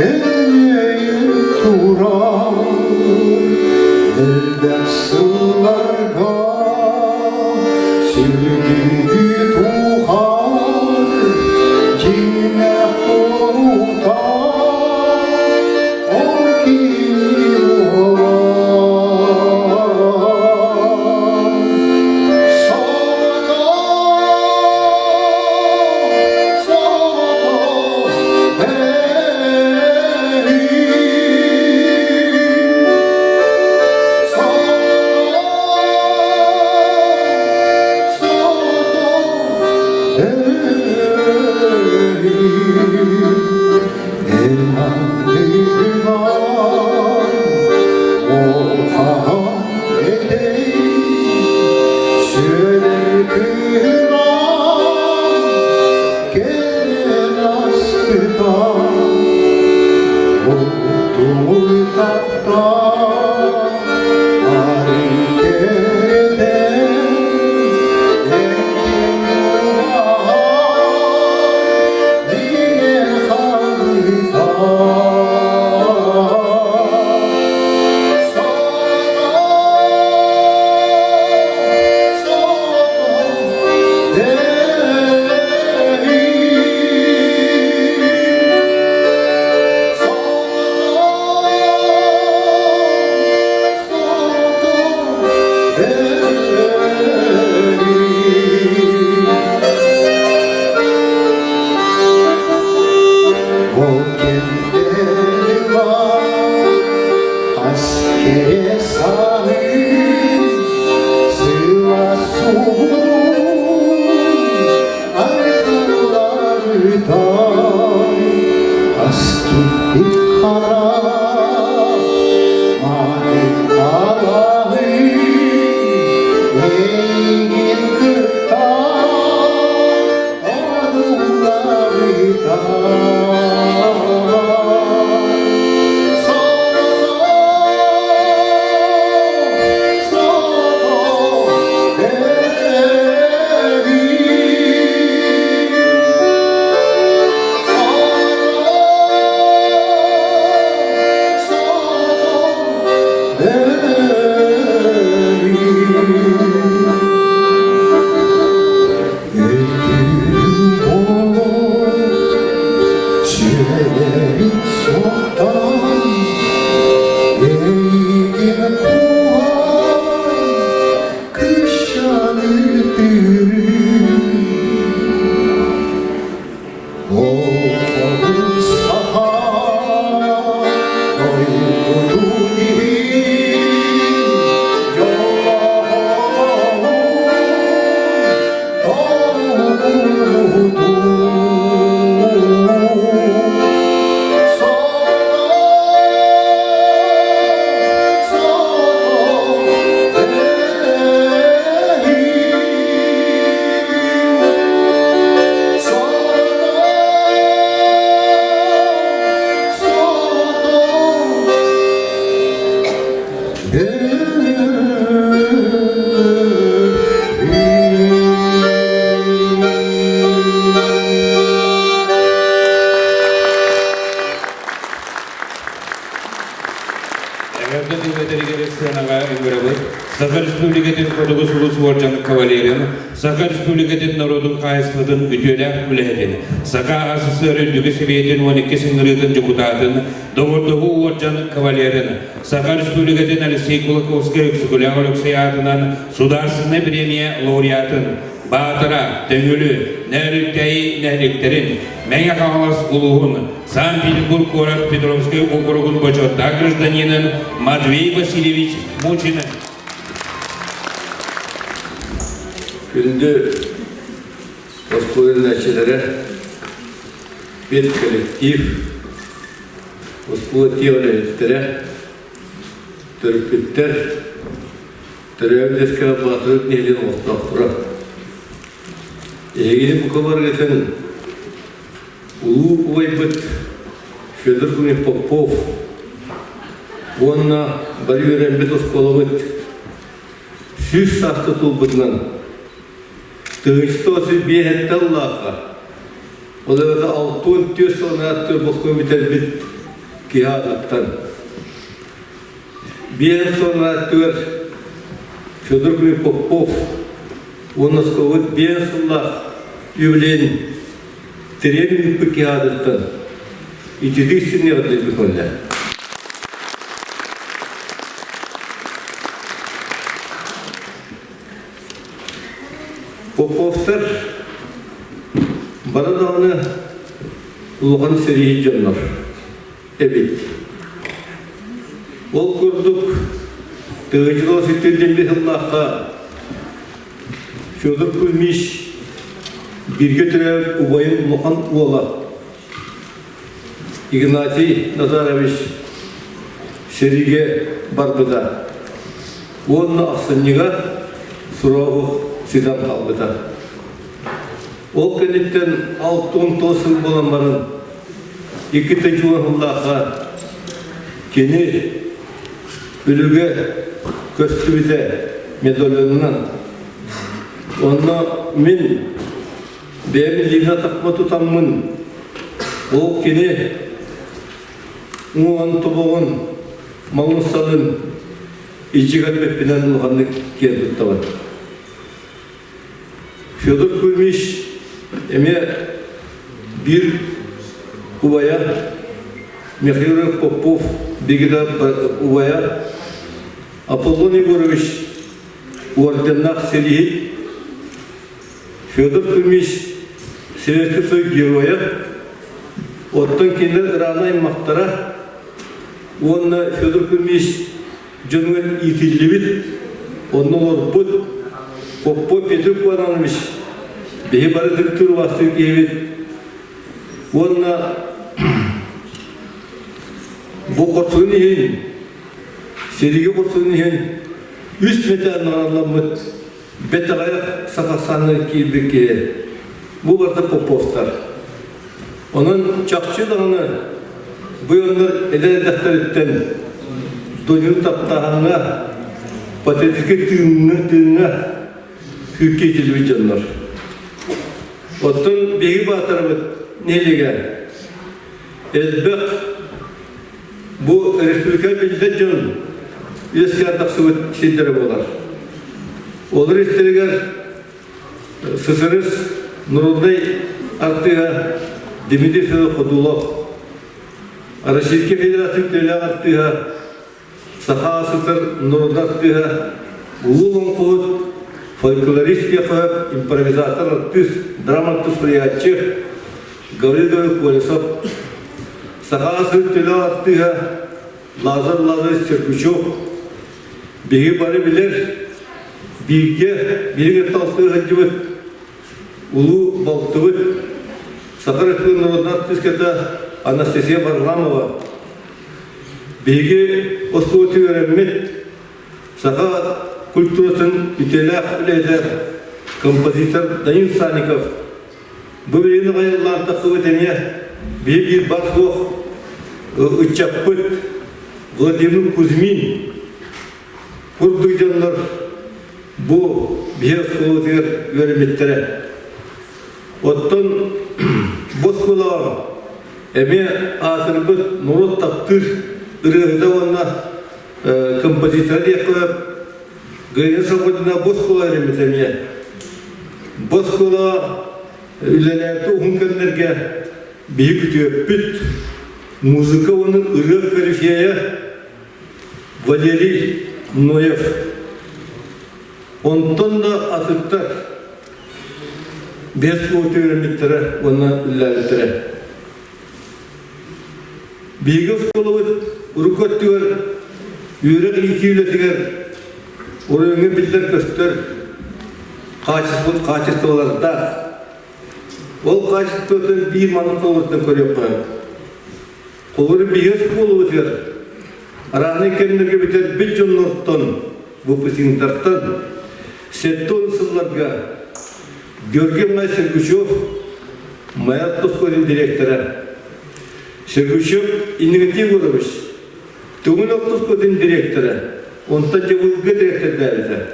Эҥэйин турар элбэх сылларга сүргүгү тухар дьиҥнээх турута ол кини уолан Сулус уордьан кавалерын, Саха Республикатын норуотун хаһаайыстыбатын үтүөлээх үлэһитин, Саха АССР Үрдүкү Сэбиэтин 12 ыҥырыытын дьокутаатын, Доҕордоһуу уордьан кавалерын, Саха Республикатын Алексей Кулаковскай Өксөкүлээх Өлөксөй аатынан Судаарыстыбаннай бириэмийэ лауреатын, Баатара, Төҥүлү, Нөөрүктээйи нэһилиэктэрин, Мэҥэ Хаҥалас улууһун, Санкт-Петербург куорат Петровскай уокуругун бочуоттаах гражданинын Матвей Васильевич Мучины. Күндү оскуола педколлектив, оскуола үлэһиттэрэ, төрөппүттэр, төрөөбүт үөскээбит Баатырык нэһилиэгин олохтоохторо. Эһигини бука барыгытын улуу убайбыт Федор Кузьмич Попов уонна бары үөрэммит оскуолабыт 100 сааста туолбутунан 1905 ыллаахха ол эбэтэр 64 сылынан босхо бүтэрбит киһи аатыттан 5 сылынан Федор Кузьмич Попов уонна оскуолабыт 5 сыллаах юбилейын Тириэн ыыппыт киһи аатыттан ититик синньэҕирдэрбит уонна Поповтар бары даҕаны улахан сэрииһит дьоннор эбит. Ол курдук Тыгыдьылов ситтирдин сыллаахха Федор Кузьмич бииргэ төрөөбүт убайын улахан уола Игнатий Назарович сэриигэ барбыта уонна ахсынньыга Суровов ситэн хаалбыта. Ол кэнниттэн 69 сыл буолан баран икки сыллаахха кини Үлүгэ көстүбүтэ медальонунан. Онно мин бэйэм илиибин атахпа тутаммын, ол кини уҥуоҕун тобоҕун, малын салын илдьи кэлбиппинэн улаханнык киэн туттабын. Федор Кузьмич эмиэ биир убайа Михаил Попов бигида убайа Аполлон Егорович орденнаах сэрииһит Федор Кузьмич Советский Союз геройа оттон кинилэр ыраана аймахтара уонна Федор Кузьмич дьонугар иитиллибит, онно олорбут Поппо Петр Куанович биһи бары ытыктыыр убастыыр киһибит уонна бу хорсун иһин, сэриигэ хорсун иһин үс метр наҕарламмыт бэтэҕэйэх сахасааны киирбит киһи. Бу барыта Поповтар. Онон чахчы даҕаны бу дьоннор эдэр эрдэхтэриттэн дойдуну таптааһыҥҥа, патриотическай тыыҥҥа, тыыҥҥа күүккэ иитиллибит дьоннор. Оттон биһиги баатарабыт нэһилиэгэ элбэх бу республика биллэр дьон үөскээн тахсыбыт сирдэрэ буолар. Олор истэригэр СССР народнай артыыһа Дмитрий Федорович Ходулов, Российскай Федерация үтүөлээх артыыһа, Саха СССР народнай артыыһа, улуу олоҥхоһут, фольклорист диэххэ импровизатор артыыс, драма артыыс суруйааччы Гаврил Гаврилович Колесов, Саха СССР үтүөлээх артыыһа Лазарь Лазаревич Сергучев, Биһиги бары билэр, бииргэ биһиги талтыы сылдьыбыт улуу балтыбыт Саха Республикатын народнай артыыската Анастасия Варламова биһиги оскуолатын үөрэммит саха культуратын үтүөлээх үлэһитэ композитор Данил Санников бу билигин аҕай тахсыбыт эмиэ биһи биир бар суох ыччаппыт Владимир Кузьмин курдук дьоннор бу биһи оскуолатыгар үөрэммиттэрэ. Оттон бу оскуолаҕа эмиэ аатырбыт норуот таптыыр ырыаһыта уонна композитора диэххэ сөп. Галина Соколина бу оскуола үөрэммитэ эмиэ. Бу оскуола үлэлээбит уһун кэмнэргэ биһи күтүөппүт музыка уонна ырыа корифея Валерий Ноев. Онтон да атыттар биэс куоту үөрэммиттэрэ уонна үлэлээбиттэрэ. Биһиги оскуолабыт урукку өттүгэр үөрэх иитии үлэтигэр оройуоҥҥа биллэр-көстөр хаачыстыбалардаах. Ол хаачыстыбатын биир маннык холобуртан көрүөххэ. Холобур, биһиги оскуолабытыгар араанай кэмнэргэ бүтэрбит дьоннортон, выпускниктартан 70 сылларга Георгий Иванович Сергучев Маяк оскуолатын директора. Сергучев Иннокентий Егорович Түҥүл орто оскуолатын директора, онтон Дьабылга директордаабыта.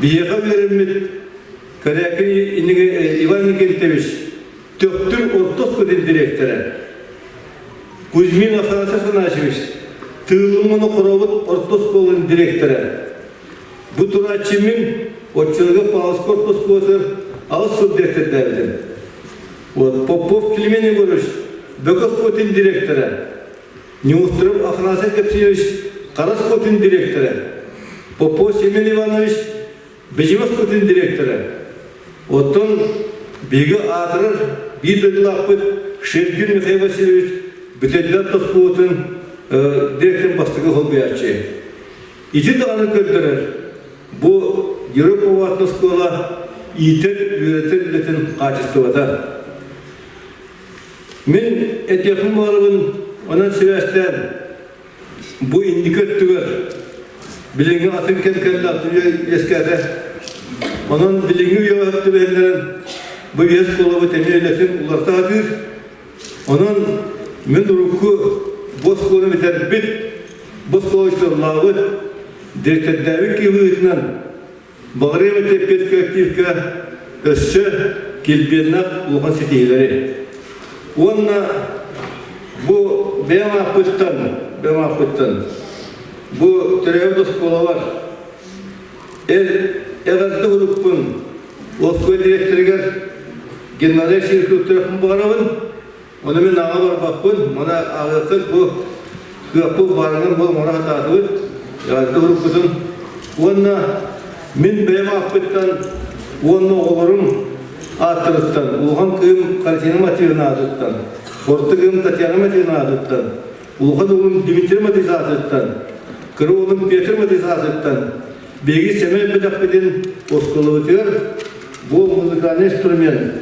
Биһиэхэ үөрэммит Корякин Иван Никитович Төхтүр орто оскуолатын директора. Кузьмин Афанасий Афанасьевич Тыыллыманы Хоробут орто оскуолатын директора. Бу турааччы мин оччолорго Павловскай орто оскуолатыгар аҕыс сыл дириэктэрдээбитим. Вот Попов Климент Егорович Бөкө оскуолатын директора, Неустров Афанасий Капсиевич Хара оскуолатын директора, Попов Семен Иванович Бэдьимэ оскуолатын директора. Оттон биһиги аатырар биир дойдулаахпыт Шергин Михаил Васильевич Бүтэйдээх оскуолатын директорын бастакы солбуйааччы. Ити даҕаны көрдөрөр, бу Европа оскуола иитэр-үөрэтэр үлэтин хаачыстыбата. Мин этиэхпин баҕарабын, онон сибээстээн бу инники өттүгэр билиҥҥи атын кэм кэллэ, атын үйэ үөскээтэ. Онон билиҥҥи үйэҕэ түбэһиннэрэн бу үйэ оскуолабыт эмиэ үлэтин уларыта сатыыр. Онон мин урукку бу оскуоланы бүтэрбит, бу оскуола сыллаабыт, дириэктэрдээбит киһи быһыытынан баҕарыам этэ педколлективка өссө килбиэннээх улахан ситиһиилэри. Уонна бу бэйэм ааппыттан, бэйэм ааппыттан бу төрөөбүт оскуолалар эр эҕэрдэ урукпун оскуола дириэктэригэр Геннадий Сергеевичтыахпын баҕарабын. Ону мин ааҕа барбаппын. Маны ааҕыаххыт бу кыахпыт баарынан бу оҥоро сатаатыбыт. Эҕэрдэ уруккутун. Уонна мин бэйэм ааппыттан уонна оҕолорум ааттарыттан, улахан кыым Картина Матвеевна аатыттан, орто кыым Татьяна Матвеевна аатыттан, улахан уолум Дмитрий Матвеевич аатыттан, кыра уолум Петр Матвеевич аатыттан Биһиги сэмэй бэлэхпитин оскуолабытыгар бу музыкальный инструмент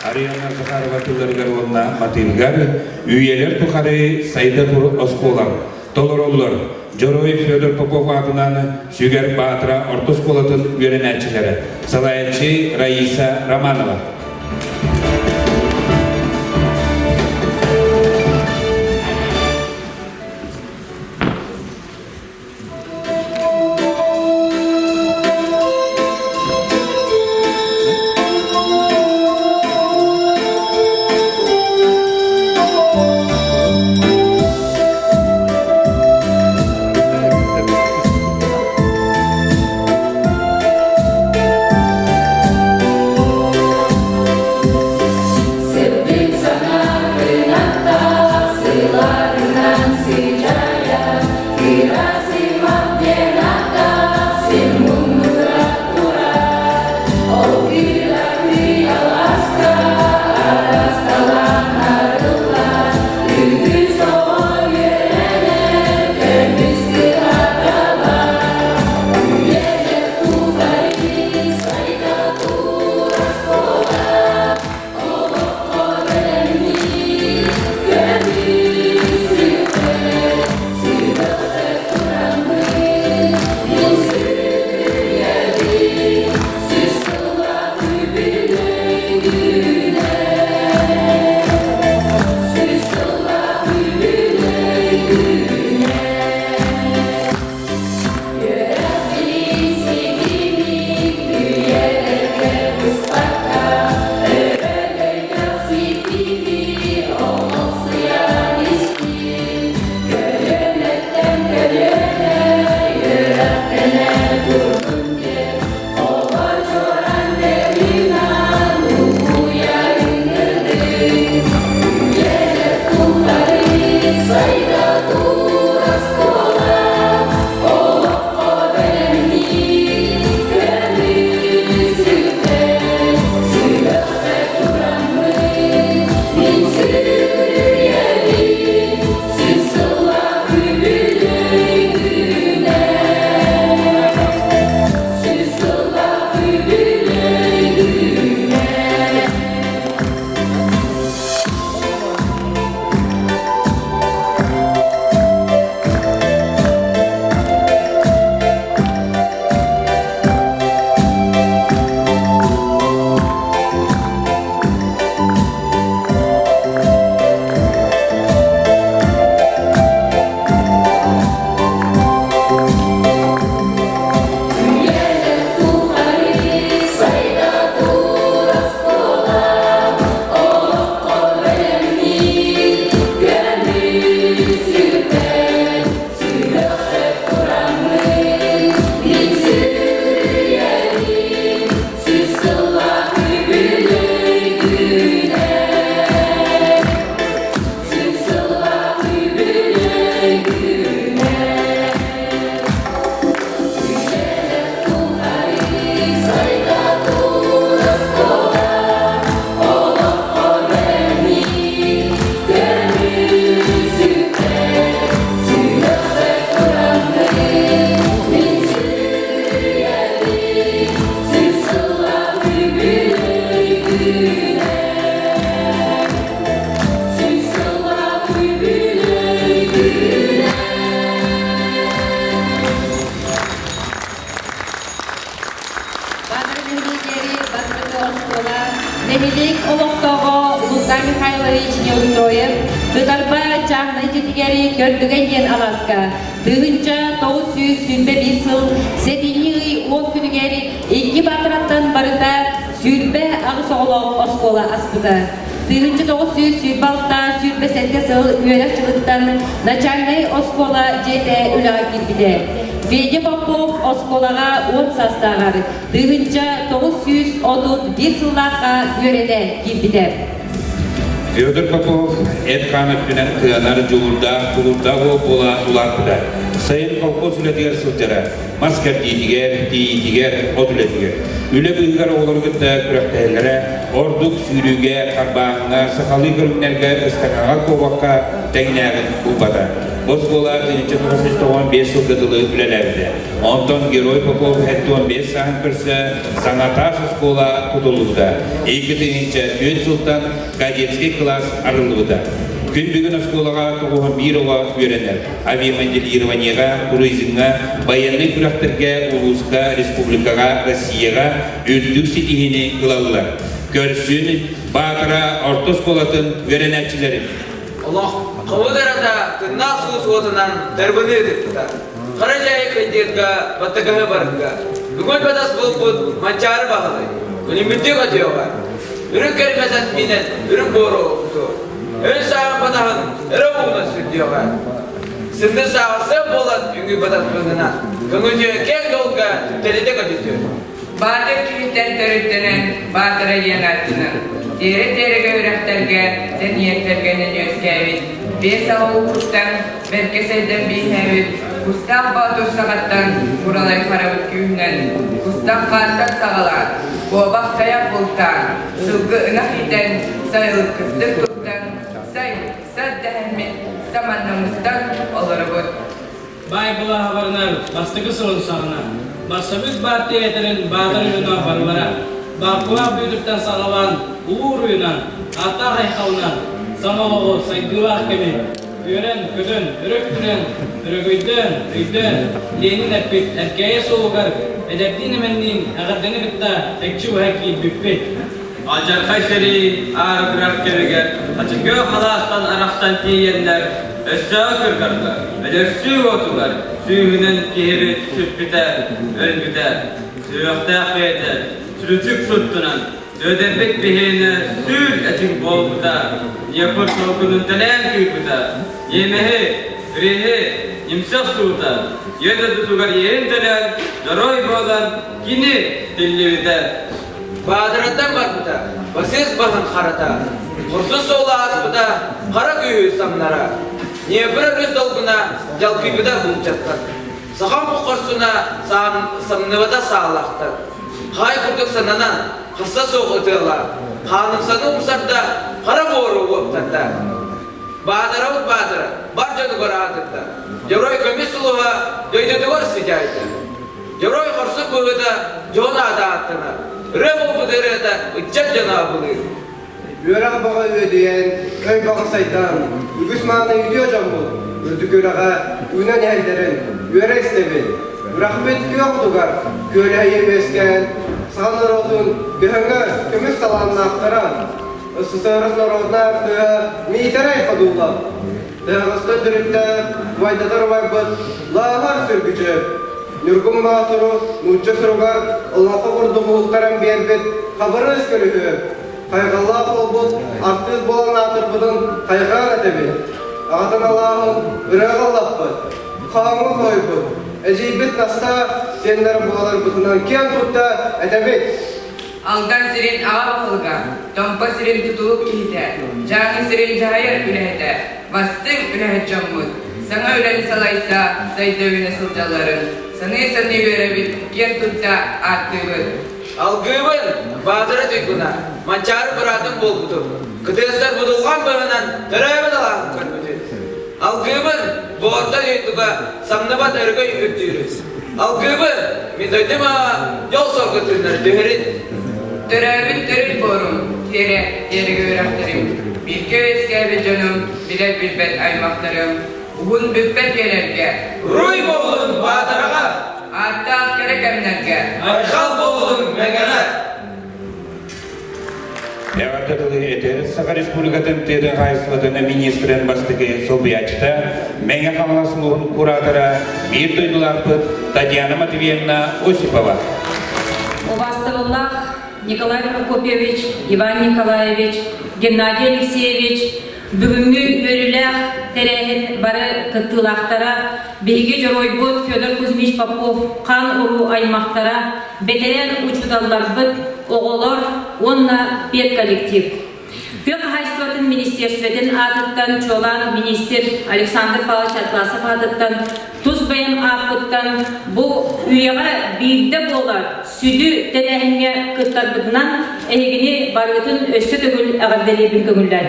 Ариана Захарова тылларыгар уонна матыыбыгар үйэлэр тухары сайда тур оскуолам толороллор Дьоруой Федор Попов аатынан Сүгэр Баатыра орто оскуолатын үөрэнээччилэрэ салайааччы Раиса Романова. Нэһилиэк олохтооҕо Лука Михайлович Неустроев Кытарба чааһынай дьиэтигэр Көрдүгэн диэн алааска 1921 сыл сэтинньи ый 10 күнүгэр икки баатыраттан барыта 28 оҕолоох оскуола аспыта. 1926-27 сыл үөрэх дьылыттан начальнай оскуола дьиэтэ үлэҕэ киирбитэ. Федя Попов оскуолаҕа 10 саастааҕар 1931 сыллаахха үөрэнэ киирбитэ. Федор Попов эт-хаан өттүнэн кыанар, дьулуурдаах, тулуурдаах уол буола улааппыта. Сайын колхоз үлэтигэр сылдьара. Мас кэрдиитигэр, тиийиитигэр, от үлэтигэр. Үлэ быыһыгар оҕолору кытта күрэхтэһэллэрэ, ордук сүүрүүгэ, харбааһыҥҥа, сахалыы көрүҥнэргэ ыстакаҥҥа куобахха тэҥнээҕин булбата. Оскуола 1995 сылга дылы үлэлээбитэ. Онтон Герой Попов 75 сааһын көрсө саҥа таас оскуола тутуллубута. 2004 сылтан кадетский класс арыллыбыта. Күн бүгүн оскуолаҕа 91 оҕо үөрэнэр. Авиамоделированиеҕа, туризмҥа, байыаннай күрэхтэргэ улууска, республикаҕа, Россияҕа үрдүк ситиһиини ылаллар. Көрсүн Баатара орто оскуолатын үөрэнээччилэрин Олох хабыдарата тыннаах суус уотунан дарбыны ытыттар. Хара дьайы кыйдыырга, баттагаһы барарга. Бүгүн батас булпут манчаары баһылай. Күнүмүттүк өтүөҕэ. Үрүк кэрмэсэн минэн үрүк буору укуту. Өн сааҕын батаһын өрө уунан сүрдүөҕэ. Сынды сааҕы буолан үҥүү батас быһынан. Көҥүтүө киэҥ долга түптэлитэ көтүтүө. Баатыр киһиттэн төрүттэнэн Баатара диэн ааттанар. Тиэрэ-тиэрэгэ үрэхтэргэ, тэнийэн-тэргэнэн үөскээбит, биэс аҕа ууһуттан бэркэ сайдан бииһээбит Кустаах Боотур саҕаттан Куралай Харабыт күүһүнэн, Кустах хаастан саҕалаан, куобах тайах бултаан, сылгы ынах иитэн, сайылык кыстык туттан, сай, сад дэһэммит, саманна мустан олоробут. Баай былааһабарынан бастакы сылын саҕана бассабыык баартыйа этэрин Баатар уйуна Варвара, Бааппылаах Бүөтүртэн саҕалаан Улуу Уруйунан, Ааттаах Айхалынан саҥа олоҕу сайдыылаах кэми үөрэн-көтөн, өрө күүрэн, өрөгөйдөөн, өйдөөн Ленин эппит эркээйи суолугар эдэрдиин-эмэнниин эҕэрдэни кытта экчи быһа киирбиппит. Алдьархай сэрии аарыгырар кэмигэр Хачыкыа халаастан арахсан тиийэннэр, өстөөх кыргарга, өлөрсүү уотугар сүүһүнэн киһибит сүппүтэ, өлбүтэ. Сүһүөхтээх бэйэтэ сүрүчүк туттунан, сүөдэрбит биһиэнэ сүүл этиҥ буолбута, Днепр толкунун тэлээн кыырбыта, ньиэмэһи, Бреһи, нимсэх суута, ийэ дойдутугар иэһин төлөөн, дьоруой буолан кини тиллибитэ. Баатыраттан барбыта, басыыс баһын харата, хорсун суола ааспыта, хара күүһү самнара. Днепр өрүс долгуна дьалкыйбыта булчаттан. Сахам хорсуна самныбата саалахтан. Хай курдук сананан, хасса суох ытыала, хаанымсаны умсарда, хара буору уоптарда. Баатарабыт баатыра, бар дьонугар аатырда. Дьоруой көмүс сулуһа дойдутугар сыдьаайда. Дьоруой хорсун быһыыта дьон аата ааттанар. Ырыа буолбут ырыата ыччат дьоно абылыыр. Үөрэх баҕа үөдүйэн, өй баҕа сайдан, үгүс мааны үтүө дьоммут үрдүк үрэҕэ үүнэн иһэллэрин үөрэ истэбин. Үрэхпит күөх утугар күөлэһийэ үөскээн, саха норуотун көһөҥө көмүс талааннаахтара, СССР народнай артыыһа Миитэрэй Ходулов, Тыаҕаста төрүттээх убайдатар убайбыт Лааҕыр Сүргүчү, Ньургун Боотуру нуучча суругар олоҥхо курдук уһултаран биэрбит Хабырыыс Көлүһүөп, хайҕаллаах буолбут артыыс буолан аатырбытын хайҕаан этэбит. Аҕатын алааһын ырыаҕа ыллаппыт, хаһааҥҥа хоһуйбут, эдьиийбит Настаа сиэннэрэ буоларбытынан киэн тутта этэбит. Алдан сирин аҕа баһылыга, Томпо сирин тутулук киһитэ, Дьааҥы сирин дьаһайар үлэһитэ, бастыҥ үлэһит дьоммут, саҥа үлэни салайса, сайда үүнэ сылдьалларын саныы-саныы үөрэбит, киэн тутта ааттыыбыт. Алгыыбын, Баатара Туйгуна, Манчаары быраатым буолбутум, кытыастар будулҕан быһынан төрөөбүт алааһын көрбүтүм. Алгыыбын, Боордо дойдуга самныбат өрөгөй үрдүүрүс. Алгыыбын, мин дойдум аҕа дьол-соргу тыыннар түһэрин. Төрөөбүт төрүт буорум, тиэрэ, тиэрэгэ үрэхтэрим, бииргэ үөскээбит дьонум, билэр-билбэт аймахтарым, уһун бүппэт үйэлэргэ Руй буоллун Баатараҕа! Ааттаах кэрэ кэмнэргэ Айхал буоллун Мэҥэҕэ! Эҕэрдэ тылы этэр Саха Республикатын тыатын хаһаайыстыбатын министрин бастакы солбуйааччыта, Мэҥэ Хаҥалас улууһун куратора, биир дойдулаахпыт Татьяна Матвеевна Осипова. Убаастабыллаах Николай Прокопьевич, Иван Николаевич, Геннадий Алексеевич бүгүҥҥү үөрүүлээх тэрээһин бары кыттыылаахтара, биһиги дьоруойбут Федор Кузьмич Попов хаан уруу аймахтара, бэтэрээн учууталларбыт, оҕолор уонна педколлектив. Тыа хаһаайыстыбатын министиэрстибэтин аатыттан чуолаан министр Александр Павлович Атласов аатыттан тус бэйэм ааппыттан бу үйэҕэ биирдэ буолар сүдү тэрээһиҥҥэ кыттарбытынан эһигини барыгытын өссө төгүл эҕэрдэлиибин көҥүллээн.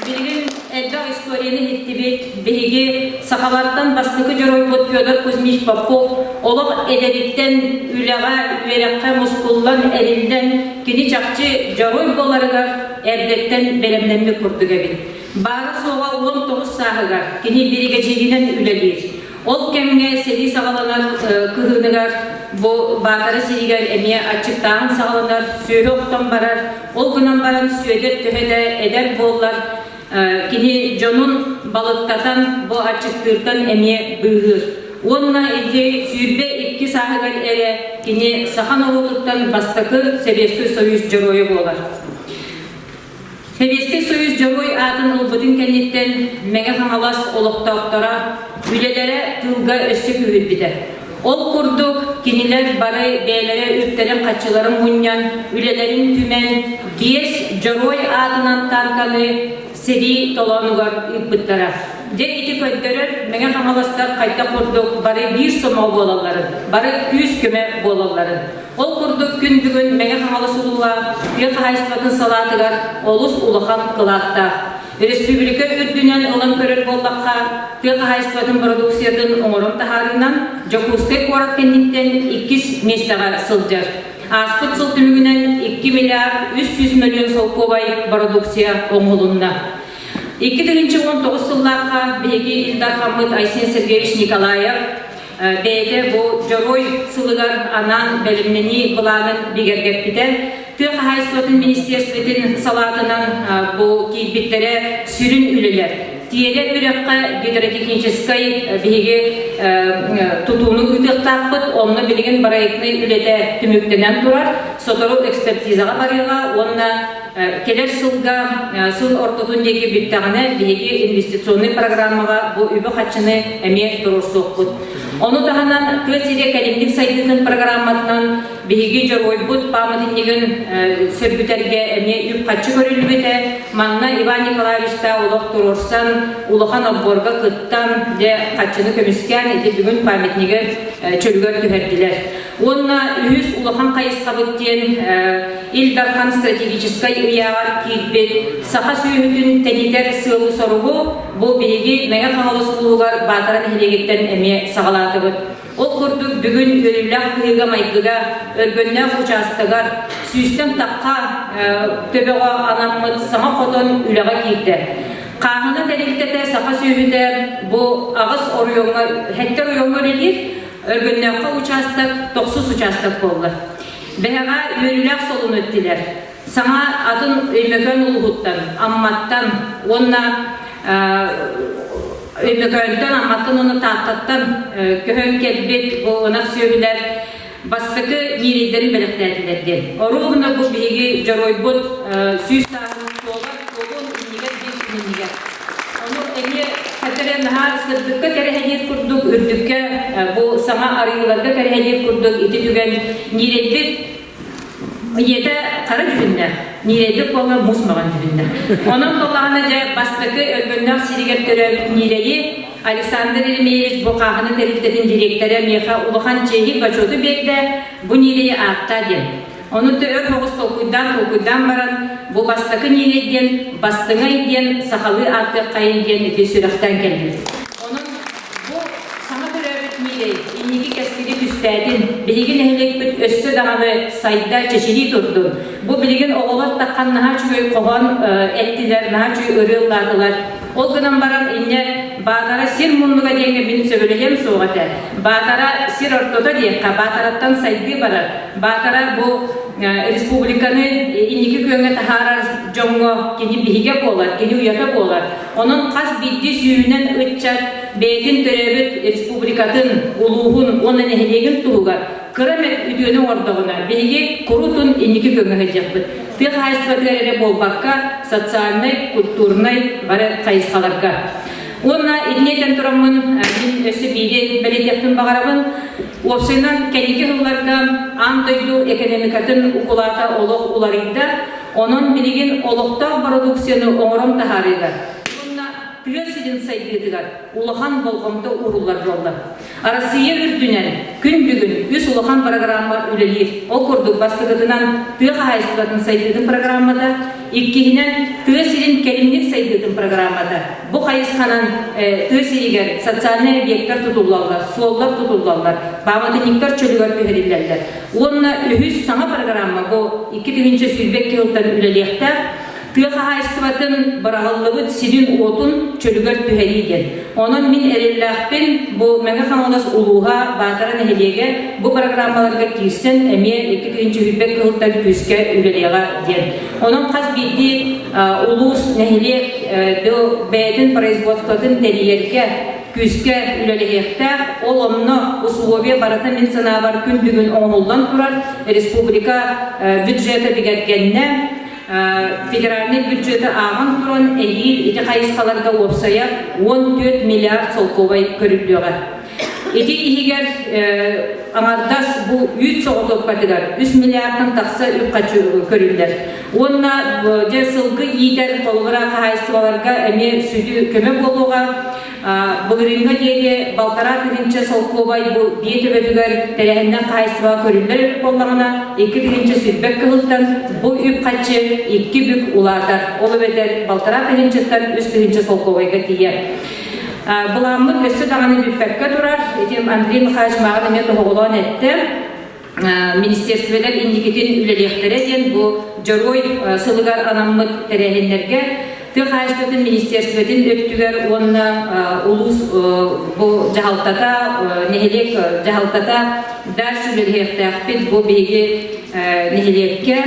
Билигин элбэх историяны иһиттибит. Биһиги сахалартан бастакы дьоруойбут Федор Кузьмич Попов олох эдэриттэн үлэҕэ, үөрэххэ мускуллан, эриллэн, кини чахчы дьоруой буоларыгар эрдэттэн бэлэмнэммит курдук эбит. Баара-суоҕа 19 сааһыгар кини биригэдьииринэн үлэлиир. Ол кэмҥэ сэрии саҕаланар кыһыныгар бу Баатара сиригэр эмиэ аччыктааһын саҕаланар, сүөһү охтон барар. Ол гынан баран Сүөдэр төһө да эдэр буоллар, кини дьонун балыктатан бу аччыктыыртан эмиэ быыһыыр. Уонна ити 22 сааһыгар эрэ кини саха норуотуттан бастакы Сэбиэскэй Союз дьоруойа буолар. Сэбиэскэй Союз Дьоруой аатын ылбытын кэнниттэн Мэҥэ Хаҥалас олохтоохторо үлэлэрэ тыылга өссө күүһүрбүтэ. Ол курдук, кинилэр бары бэйэлэрэ үптэрин-харчыларын мунньан, үлэлэрин түмэн, биэс Дьоруой аатынан танканы сэрии толоонугар ыыппыттара. Дьэ ити көрдөрөр Мэҥэ Хаҥаластар хайдах курдук бары биир сомоҕо буолалларын, бары күүс-көмө буолалларын. Ол курдук күн бүгүн Мэҥэ Хаҥалас улууһа тыа хаһаайыстыбатын салаатыгар олус улахан кылааттаах. Өрөспүүбүлүкэ үрдүнэн ылан көрөр буоллахха, тыа хаһаайыстыбатын бородууксуйатын оҥорон таһаарыынан Дьокуускай куорат кэнниттэн иккис миэстэҕэ сылдьар. Ааспыт сыл түмүгүнэн 2 миллиард 300 мөлүйүөн солкуобай бородууксуйа оҥоһулунна. 2019 сыллаахха биһиги Ил Дархаммыт Айсен Сергеевич Николаев бэйэтэ бу Дьоруой сылыгар анаан бэлэмнэнии былаанын бигэргэппитэ. Тыа хаһаайыстыбатын министерствотын салаатынан бу киирбиттэрэ сүрүн үлэлэр. Тиэрэ үрэххэ гидротехническай биһиги тутууну ыытыахтаахпыт, онно билигин проектнай үлэтэ түмүктэнэн турар. Сотору экспертизаҕа барыаҕа уонна Кэлэр сылга сыл ортотун диэки бүттэҕинэ биһиги инвестиционнай программаҕа бу үбү-харчыны эмиэ туруорсуохпут. Ону таһынан тыа сирэ кэлимник сайдыытын программатынан биһиги дьоруойбут пааматынньыгын сөргүтэргэ эмиэ үп-харчы көрүллүбүтэ. Манна Иван Николаевичта олох туруорсан, улахан отборга кыттан, дьэ харчыны көмүскээн ити бүгүн памятнигы чөлүгэр түһэрдилэр. Уонна үһүс улахан хайысхабыт диэн Ил Дархан стратегическай ыйааҕар киирбит саха сүөһүтүн тэнитэр сыалы-соругу бу биһиги Мэҥэ Хаҥалас улууһугар Баатара нэһилиэгиттэн эмиэ саҕалаатыбыт. Ол курдук бүгүн үөрүүлээх быһыыга-майгыга Өргөннөөх учаастагар сүүстэн тахха төбөҕө анаммыт саҥа хотон үлэҕэ киирдэ. Хааһына тэрилтэтэ саха сүөһүтэ бу аҕыс оройуоҥҥа, сэттэ оройуоҥҥа үлэлиир. Өргөннөөххө учаастак тохсус учаастак буолла. Бэһэҕэ үөрүүлээх солуну эттилэр. Саҥа атын Өймөкөөн улууһуттан, Амматтан уонна Өймөкөөнтөн, Амматтан уонна Тааттаттан көһөн кэлбит бу ынах сүөһүлэр бастакы ньирэйдэрин бэлэхтээтилэр диэн. Оруобуна бу биһиги дьоруойбут 100 сааһын туолар туолуон иннигэр биир күн иннигэр. Ону эмиэ хата эрэ наһаа сырдыкка кэрэһэлиир курдук, үрдүккэ бу саҥа арыйыыларга кэрэһэлиир курдук ити түгэн ньирэйбит ийэтэ хара дьүһүннээх, ньирэйбит буолла муус маҕан дьүһүннээх. Онон буоллаҕына дьэ бастакы Өргөннөөх сиригэр төрөөбүт ньирэйи Александр Еремеевич бу хааһына тэрилтэтин дириэктэрэ миэхэ улахан чиэһи бочуоту биэрдэ, бу ньирэйи ааттаа диэн. Ону өр соҕус толкуйдаан-толкуйдаан баран, бу бастакы ньиирэй диэн бастыҥай диэн сахалыы ааттыаххайын диэн ити сүрэхтээн кэлбит. Онон бу саҥа төрөөбүт ньиирэй инники кэскили түстээтин, биһиги нэһилиэкпит өссө даҕаны сайда, чэчирии турдун. Бу билигин оҕолор таххан наһаа үчүгэй хоһоон эттилэр, наһаа үчүгэй ырыа ыллаатылар. Ол гынан баран инньэ Баатара сир муннуга диэҥҥэ мин сөбүлэһиэм суох этэ. Баатара сир ортото диэххэ, Баатараттан сайдыы барар. Баатара бу республиканы инники күөҥҥэ таһаарар дьоҥҥо кини биһигэ буолар, кини уйата буолар. Онон хас биирдии сүүһүнэн ыччат бэйэтин төрөөбүт республикатын, улууһун уонна нэһилиэгин туһугар кыра эмэ үтүөнү оҥордоҕуна, биһиги куруутун инники күөҥҥэ сылдьыахпыт. Тыа хаһаайыстыбатыгар эрэ буолбакка, социальнай, культурнай бары хайысхаларга. Уонна итини этэн тураммын, мин өссө биири бэлиэтиэхпин баҕарабын. Уопсайынан, кэнники сылларга аан дойду экономикатын укулаата олох уларыйда. Онон билигин олохтоох бородууксуйаны оҥорон таһаарыыга уонна тыа сирин сайдыытыгар улахан болҕомто ууруллар буолла. Арассыыйа үрдүнэн күн бүгүн үс улахан программа үлэлиир. Ол курдук, бастакытынан, тыа хаһаайыстыбатын сайдыытын программата, иккиһинэн, тыа сирин кэлимник сайдыытын программата. Бу хайысханан тыа сиригэр социальнай объектар тутуллаллар, суоллар тутуллаллар, пааматынньыктар чөлүгэр түһэриллэллэр. Уонна үһүс саҥа программа бу 2022 сылтан үлэлиэхтээх тыа хаһаайыстыбатын быраҕыллыбыт сирин-уотун чөлүгэр түһэрии диэн. Онон мин эрэллээхпин бу Мэҥэ Хаҥалас улууһа Баатара нэһилиэгэ бу программаларга киирсэн эмиэ 2022 сылтан күүскэ үлэлиэҕэ диэн. Онон хас биирдии улуус, нэһилиэк бэйэтин производствотын тэрийэргэ күүскэ үлэлэһиэхтээх. Ол онно условия барыта мин санаабар күн бүгүн оҥоһуллан турар. Республика бюджета бигэргэннэ. Федеральнай бюджеты ааҕан туран эһиил ити хайысхаларга уопсайа 14 миллиард солкуобай көрүллүөҕэ. Ити иһигэр аҥардас бу үүт соҕотуопкатыгар 3 миллиардтан тахса үп-харчы көрүллэр. Уонна дьэ сылгы иитэр холобура хаһаайыстыбаларга эмиэ сүдү көмө буолуоҕа. Былырыыҥҥа диэри балтараа тыһыынча солкуобай бу биэ төбөтүгэр тэрээһиннээх хаһаайыстыбаҕа көрүллэр эбит буоллаҕына, 2021 кыһылтан бу үп-харчы икки бүк улаатар. Ол эбэтэр балтараа тыһыынчаттан 3 тыһыынча солкуобайга тиийэр. Былааммыт өссө даҕаны бүппэккэ турар. Ити Андрей Михайлович мааҕын эмиэ тоһоҕолоон эттэ. Министерстволар инникитин үлэлиэхтэрэ диэн бу Дьоруой сылыгар анаммыт тэрээһиннэргэ тыа хаһаайыстыбатын министерствотын өттүгэр уонна улуус бу дьаһалтата, нэһилиэк дьаһалтата дальше үлэлэһиэхтээхпит. Бу биһиги нэһилиэккэ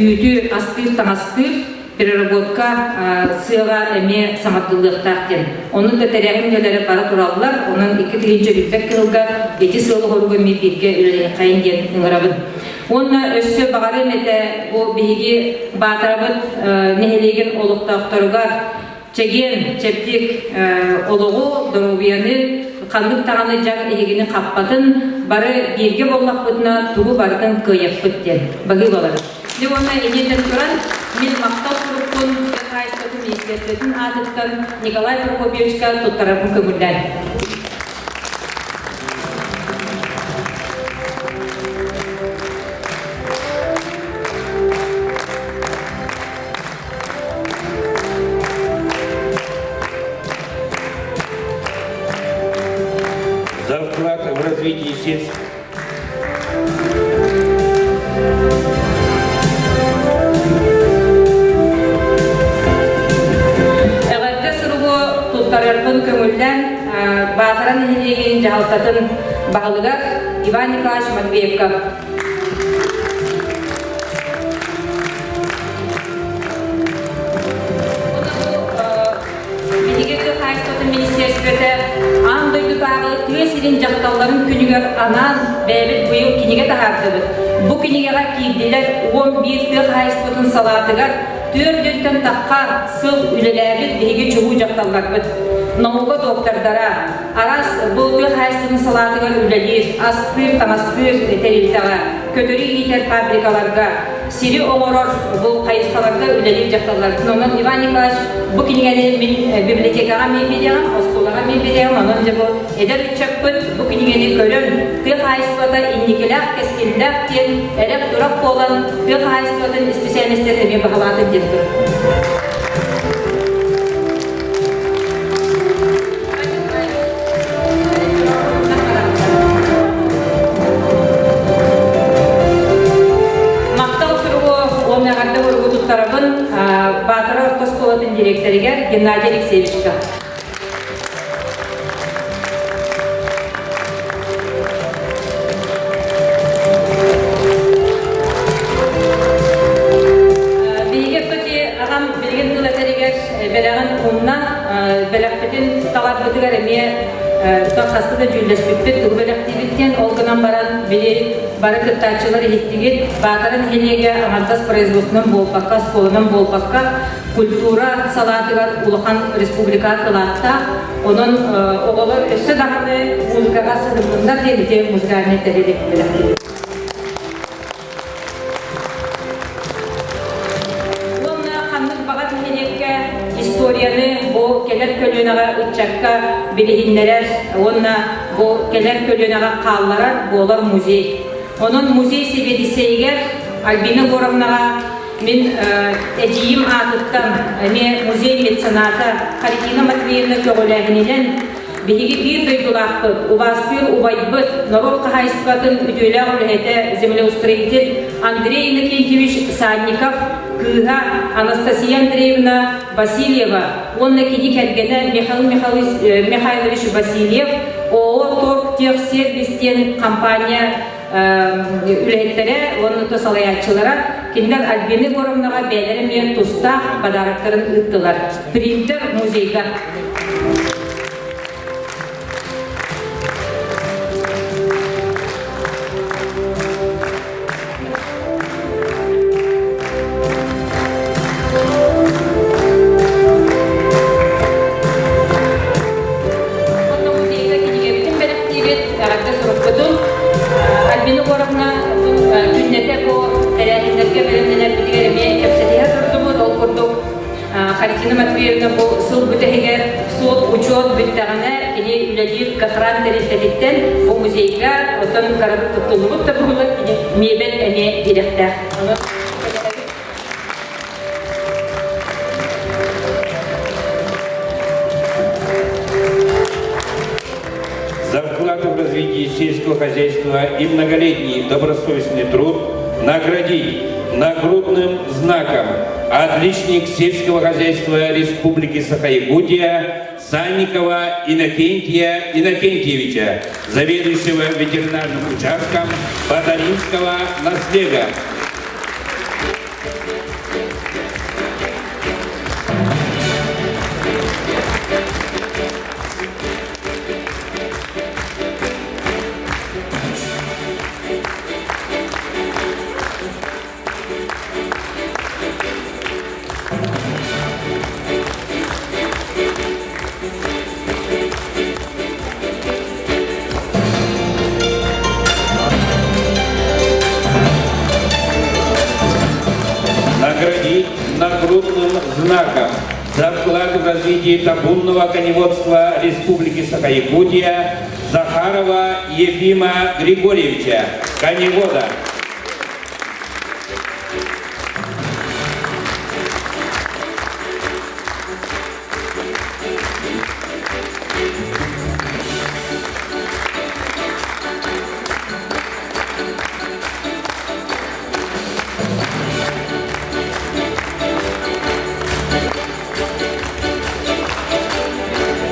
үүтү астыыр-таҥастыыр переработка сыаҕа эмиэ саҥардыллыахтаах диэн. Онон да тэрээһин үлэлэрэ бара тураллар. Онон 2021 кыһылга ити сыалы-соругу эмиэ бииргэ үлэлэһиэххэйин диэн ыҥырабын. Уонна өссө баҕарыам этэ бу биһиги Баатарабыт нэһилиэгин олохтоохторугар чэгиэн, чэбдик олоҕу, доруобуйаны, ханнык даҕаны дьаҥ эһигини хаппатын, бары бииргэ буоллахпытына тугу барытын кыайыахпыт диэн. Баһыыбалары. Дьэ уонна иннинэн туран, мин махтал сурукпун тыа хаһаайыстыбатын министиэристибэтин аатыттан Николай Прокопьевичка туттарарбын көҥүллээн. За вклад в развитие сельского Эҕэрдэ суругу туттарарбын көҥүллээн Баатара нэһилиэгин дьаһалтатын баһылыгар Иван Николаевич Матвеевка. Биһиги тыа хаһаайыстыбатын министиэристибэтэ аан дойдутааҕы тыа сирин дьахталларын күнүгэр анаан бэйэбит быйыл кинигэ таһаардыбыт. Бу кинигэҕэ киирдилэр 11 тыа хаһаайыстыбатын салаатыгар 4 тахха сыл үлэлээбит биһиги чулуу дьахталларбыт. Наука доктордара, араас бу тыа хаһаайыстыбатын салаатыгар үлэлиир, астыыр, таҥастыыр тэрилтэҕэ, көтөрү иитэр фабрикаларга, сири оҥорор бу хайысхаларга үлэлиир дьахталларбытын. Онон Иван Николаевич бу кинигэни мин библиотекаҕа эмиэ биэриэҕим, оскуолаҕа эмиэ биэриэҕим. Онон дьэ бу эдэр ыччаппыт бу кинигэни көрөн, тыа хаһаайыстыбата инникилээх, кэскиллээх диэн эрэх-турах буолан, тыа хаһаайыстыбатын исписээлистэрин эмиэ баһылаатын диэн турар. Махтал суругу уонна эҕэрдэ суругу туттарабын Баатара орто оскуолатын директорыгар Геннадий Алексеевичка. Хаста да дьүүллэспиппит, тугу бэлэхтиибит диэн, ол гынан баран били бары кыттааччылар иһиттигит, Баатара нэһилиэгэ аҥардас производствонан буолбакка, оскуоланан буолбакка, культура салаатыгар улахан республика кылааттаах. Онон оҕолор өссө даҕаны музыкаҕа сыһынныннар диэн ити музыкальнай тэрили бэлэхтиибит. Уонна ханнык баҕар нэһилиэккэ историяны бу кэлэр көлүөнэҕэ ыччакка билиһиннэрэр уонна бу кэлэр көлүөнэҕэ хаалларар буолар музей. Онон музей сэбиэдиссэйигэр Альбина Горовнаҕа мин эдьиийим аатыттан эмиэ музей мецената Харитина Матвеевна көҕүлээһининэн Биһиги биир дойдулаахпыт, убаастыыр убайбыт, норуот хаһаайыстыбатын үтүөлээх үлэһитэ, землеустроитель Андрей Иннокентьевич Санников кыыһа Анастасия Андреевна Васильева уонна кини кэргэнэ Михаил Михайлович Васильев ООО «Торгтехсервис» диэн компания үлэһиттэрэ уонна то салайааччылара кинилэр Альбина Егоровнаҕа бэйэлэрэ эмиэ тустаах подароктарын ыыттылар. Принтер музейга. Онно музейга кинигэбитин бэлэхтиибит, эҕэрдэ сурукпутун. Альбина Егоровна күннэтэ бу тэрээһиннэргэ бэлэмнэнэрбитигэр эмиэ кэпсэтиһэ турдубут. Ол курдук Харитина Матвеевна бу сыл бүтэһигэр суот-учуот бүттэҕинэ кини үлэлиир Кохран тэрилтэтиттэн бу музейга оттон кыратык туттуллубут да буоллар кини миэбэл эмиэ биэриэхтээх. Онон За вклад в развитие сельского хозяйства и многолетний добросовестный труд наградить нагрудным знаком отличник сельского хозяйства Республики Саха-Якутия Санникова Иннокентия Иннокентьевича, заведующего ветеринарным участком Батаринского наслега. Наградить нагрудным знаком за вклад в развитие табунного коневодства Республики Саха-Якутия Захарова Ефима Григорьевича, коневода.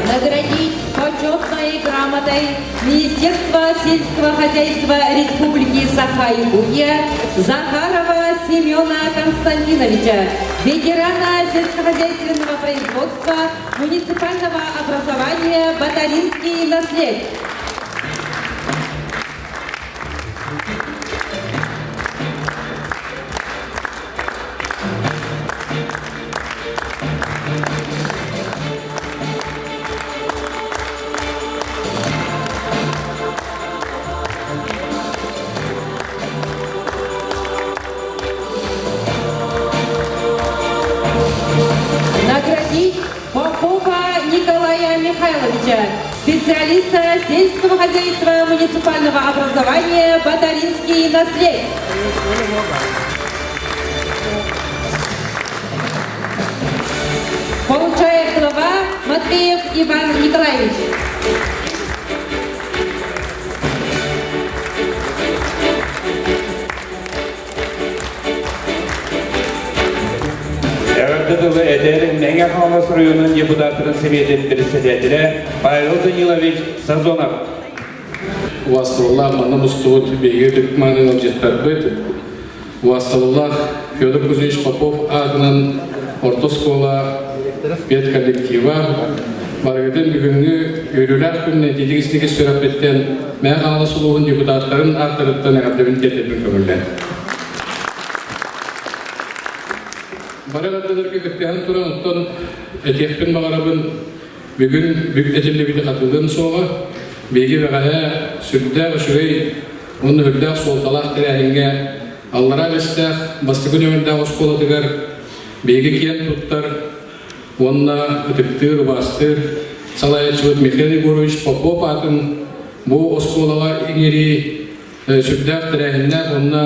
Наградить почетной грамотой Министерства сельского хозяйства Республики Саха-Якутия Захарова Семена Константиновича, ветерана сельскохозяйственного производства муниципального образования «Батаринский наслед». Наградить Попова Николая Михайловича, специалиста сельского хозяйства муниципального образования «Батаринский наслед». Получает глава Матвеев Иван Николаевич. Эҕэрдэ тылы этэр Мэҥэ Хаҥалас оройуонун депутаттарын сэбиэтин председателэ Павел Данилович Сазонов. Убаастабыллаах манна мустубут биһиги Түркман ыалдьыттарбыт, убаастабыллаах Федор Кузьмич Попов аатынан орто оскуола педколлектива. Барыгытын бүгүҥҥү үөрүүлээх күн ититик сүрэхпиттэн Мэҥэ Хаҥалас улууһун депутаттарын ааттарыттан эҕэрдэбин тиэрдэбин көҥүллээн. Бары эҕэрдэлэргэ кыттыһан туран оттон этиэхпин баҕарабын бүгүн бүк этиллибити хатылыам суоҕа. Биһиги бэҕэһээ сүрдээх үчүгэй уонна үрдээх суолталаах тэрээһиҥҥэ Аллараа Бэстээх бастакы нөмердээх оскуолатыгар биһиги киэн туттар уонна ытыктыыр, убаастыыр салайааччыбыт Михаил Егорович Попов аатын бу оскуолаҕа иҥэрии сүрдээх тэрээһиннээх уонна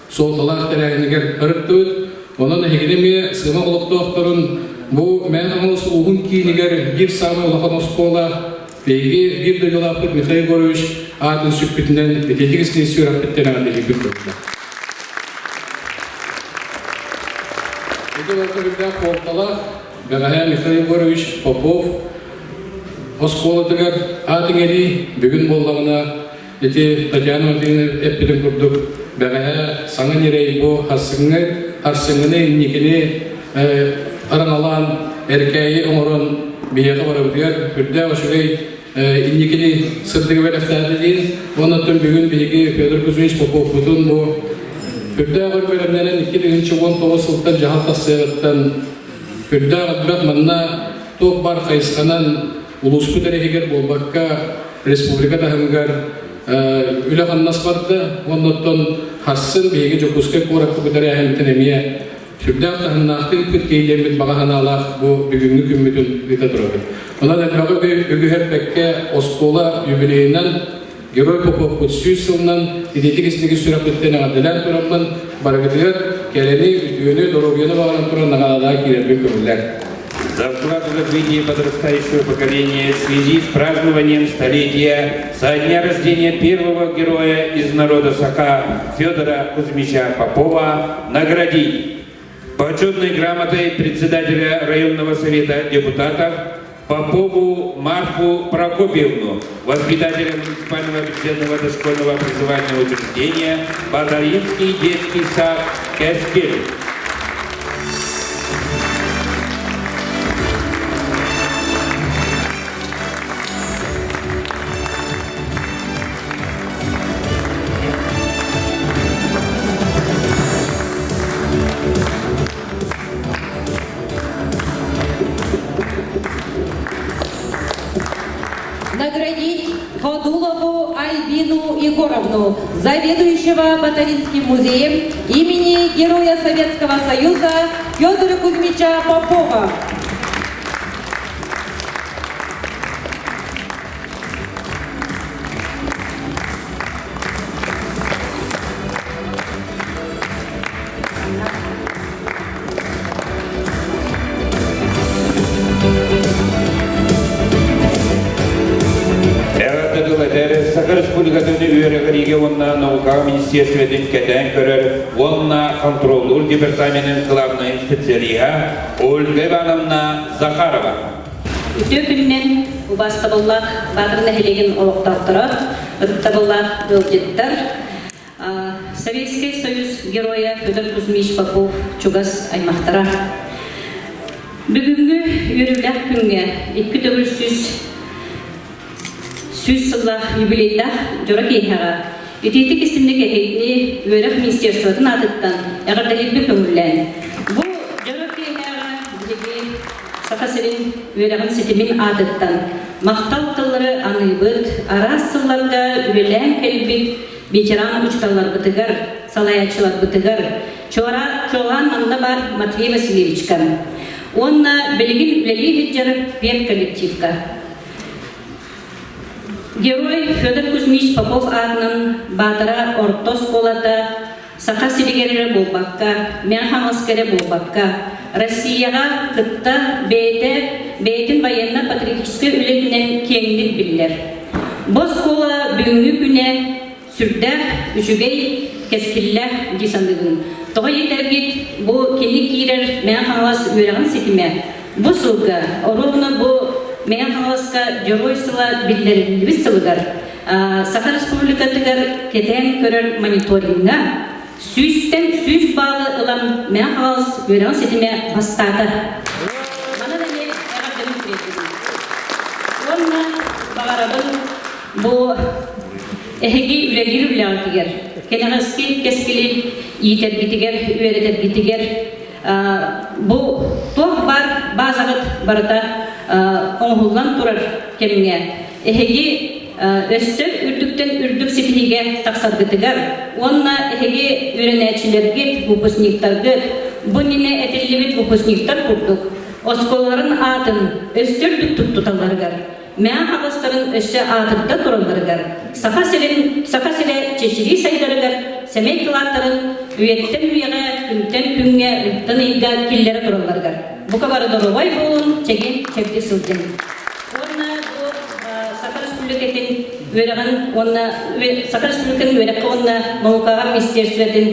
суолталаах тэрээһинигэр ырыттыбыт. Онон эһигини эмиэ Сыма олохтоохторун бу Мэҥэ Хаҥалас улууһун киинигэр биир саамай улахан оскуола биһиги биир дойдулаахпыт Михаил Егорович аатын сүкпүтүнэн ититик истиҥ сүрэхпиттэн эҕэрдэлиирбит көрдө. Ити барыта үрдээх суолталаах бэҕэһээ Михаил Егорович Попов оскуолатыгар аат иҥэрии бүгүн буоллаҕына ити Татьяна Матвеевна эппитин курдук бэҕэһээ саҥа ньирэй бу харсыҥҥы харсыҥҥыны инникини араҥалаан эркээйи оҥорон биһиэхэ барыбытыгар үрдээх үчүгэй инникини сырдыгы бэлэхтээтэ диэн уонна оттон бүгүн биһиги Федор Кузьмич Поповпутун бу үрдээх өр бэлэмнэнэн 2019 сылтан дьаһал тахсыаҕыттан үрдээх элбэх манна туох баар хайысханан улууспут эрэ иһигэр буолбакка республика таһымыгар үлэ-хамнас барда уонна оттон харсын биһиги Дьокуускай куоракка бу тэрээһиммитин эмиэ сүрдээх таһымнаахтык ыыппыт киһи диэммит баҕа санаалаах бу бүгүҥҥү күммүтүн ыыта турабыт. Онон элбэҕи үгүһэрбэккэ оскуола юбилейынан Герой Поповпут 100 сылынан ититик истиги сүрэхпиттэн эҕэрдэлээн тураммын барыгытыгар кэрэни, үтүөнү, доруобуйаны баҕаран туран наҕараадаа киирэрбин көҥүллэр. За вклад в развитие подрастающего поколения в связи с празднованием столетия со дня рождения первого героя из народа Саха Федора Кузьмича Попова наградить почетной грамотой председателя районного совета депутатов Попову Марфу Прокопьевну, воспитателя муниципального бюджетного дошкольного образовательного учреждения Батаринский детский сад «Кэскил». Наградить Ходулову Альбину Егоровну, заведующего Батаринским музеем имени Героя Советского Союза Федора Кузьмича Попова. Эҕэрдэ тыл этэр Саха Республикатын үөрэҕириигэ уонна наукаҕа министиэристибэтин кэтээн көрөр уонна хонтуруоллуур департаменын кылаабынай специалиһа Ольга Ивановна Захарова. Үтүө күнүнэн убаастабыллаах Баатыр нэһилиэгин олохтоохторо, ытыктабыллаах ыалдьыттар, Советский Союз Геройа Федор Кузьмич Попов чугас аймахтара. Бүгүҥҥү үөрүүлээх күҥҥэ 2 төгүл 100 сыллаах юбилейдаах дьоро киэһэҕэ итиитик истинник эһигини үөрэх министерствотын аатыттан эҕэрдэлиирбин көҥүллээн. Бу дьоро киэһэҕэ биһиги Саха сирин үөрэҕин ситимин аатыттан махтал тыллары аныыбыт, араас сылларга үлэлээн кэлбит ветеран учууталларбытыгар, салайааччыларбытыгар, чуолаан манна баар Матвей Васильевичка уонна билигин үлэлии сылдьар педколлективка. Герой Федор Кузьмич Попов аатынан Баатара орто оскуолата Саха сиригэр эрэ буолбакка, Мэҥэ Хаҥаласка эрэ буолбакка, Россияҕа кытта бэйэтэ бэйэтин военно-патриотическай үлэтинэн киэҥник биллэр. Бу оскуола бүгүҥҥү күнэ сүрдээх үчүгэй, кэскиллээх дии саныыбын. Тоҕо диэтэргит, бу кини киирэр Мэҥэ Хаҥалас үөрэҕин ситимэ бу сылга, оруобуна бу Мэҥэ Хаҥаласка Дьоруой сыла биллэриллибит сылыгар Саха Республикатыгар кэтээн көрөр мониториҥҥа сүүстэн 100 баалы ылан Мэҥэ Хаҥалас үөрэҕин ситимэ бастаата. Манан эмиэ эҕэрдэбин тириэрдибин. баҕарабын бу эһиги үлэлиир үлэҕитигэр, кэнэҕэски кэскили иитэргитигэр, үөрэтэргитигэр бу туох баар баазаҕыт барыта оҥоһуллан турар кэмҥэ эһиги өссө үрдүктэн үрдүк ситиһиигэ тахсаргытыгар уонна эһиги үөрэнээччилэргит, выпускниктаргыт бу иннинэ этиллибит выпускниктар курдук оскуолаларын аатын өссө үрдүктүк туталларыгар, мэҥэ хаҥастарын өссө аатырда туралларыгар, Саха сирин Саха сирэ чэчирии сайдарыгар сэмэй кылааттарын үйэттэн үйэҕэ, күнтэн күҥҥэ, ыйтан ыйга киллэрэ туралларыгар. Бука бары доруобай буолун, чэгиэн чэбдик сылдьын. Уонна бу Саха Республикатын үөрэҕин уонна Саха Республикатын үөрэххэ уонна наукаҕа министерствотын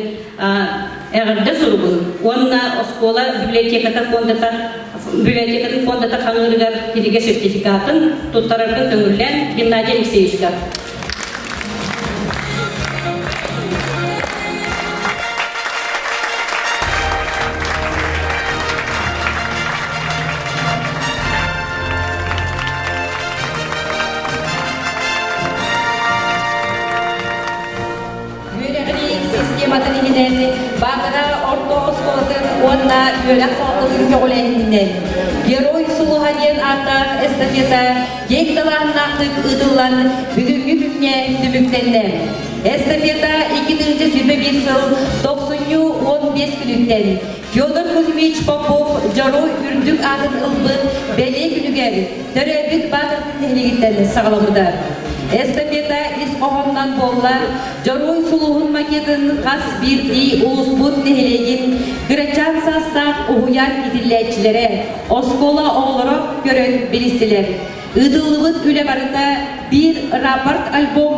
эҕэрдэ суругун уонна оскуола библиотеката фондата библиотекатын фондата хаҥыырыгар кинигэ сертификатын туттараргын көҥүллээн Геннадий Алексеевичка. Үөрэҕирии систематын иһинэн Баатара орто оскуолатын уонна үөрэх салалтатын көҕүлээһининэн Герой сулуһа диэн ааттаах эстафета киэҥ далааһыннаахтык ыытыллан бүгүҥҥү күҥҥэ түмүктэннэ. Эстафета 2021 сыл тохсунньу 15 күнүттэн Федор Кузьмич Попов Дьоруой үрдүк аатын ылбыт бэлиэ күнүгэр төрөөбүт Баатырдын нэһилиэгиттэн саҕаламмыта. Эстафета ис хоһоонунан буолла Дьоруой сулуһун макетын хас биирдии улууспут нэһилиэгин кырачаан саастаах уһуйаан иитиллээччилэрэ, оскуола оҕолоро көрөн билистилэр. Ыытыллыбыт үлэ барыта биир рапорт-альбом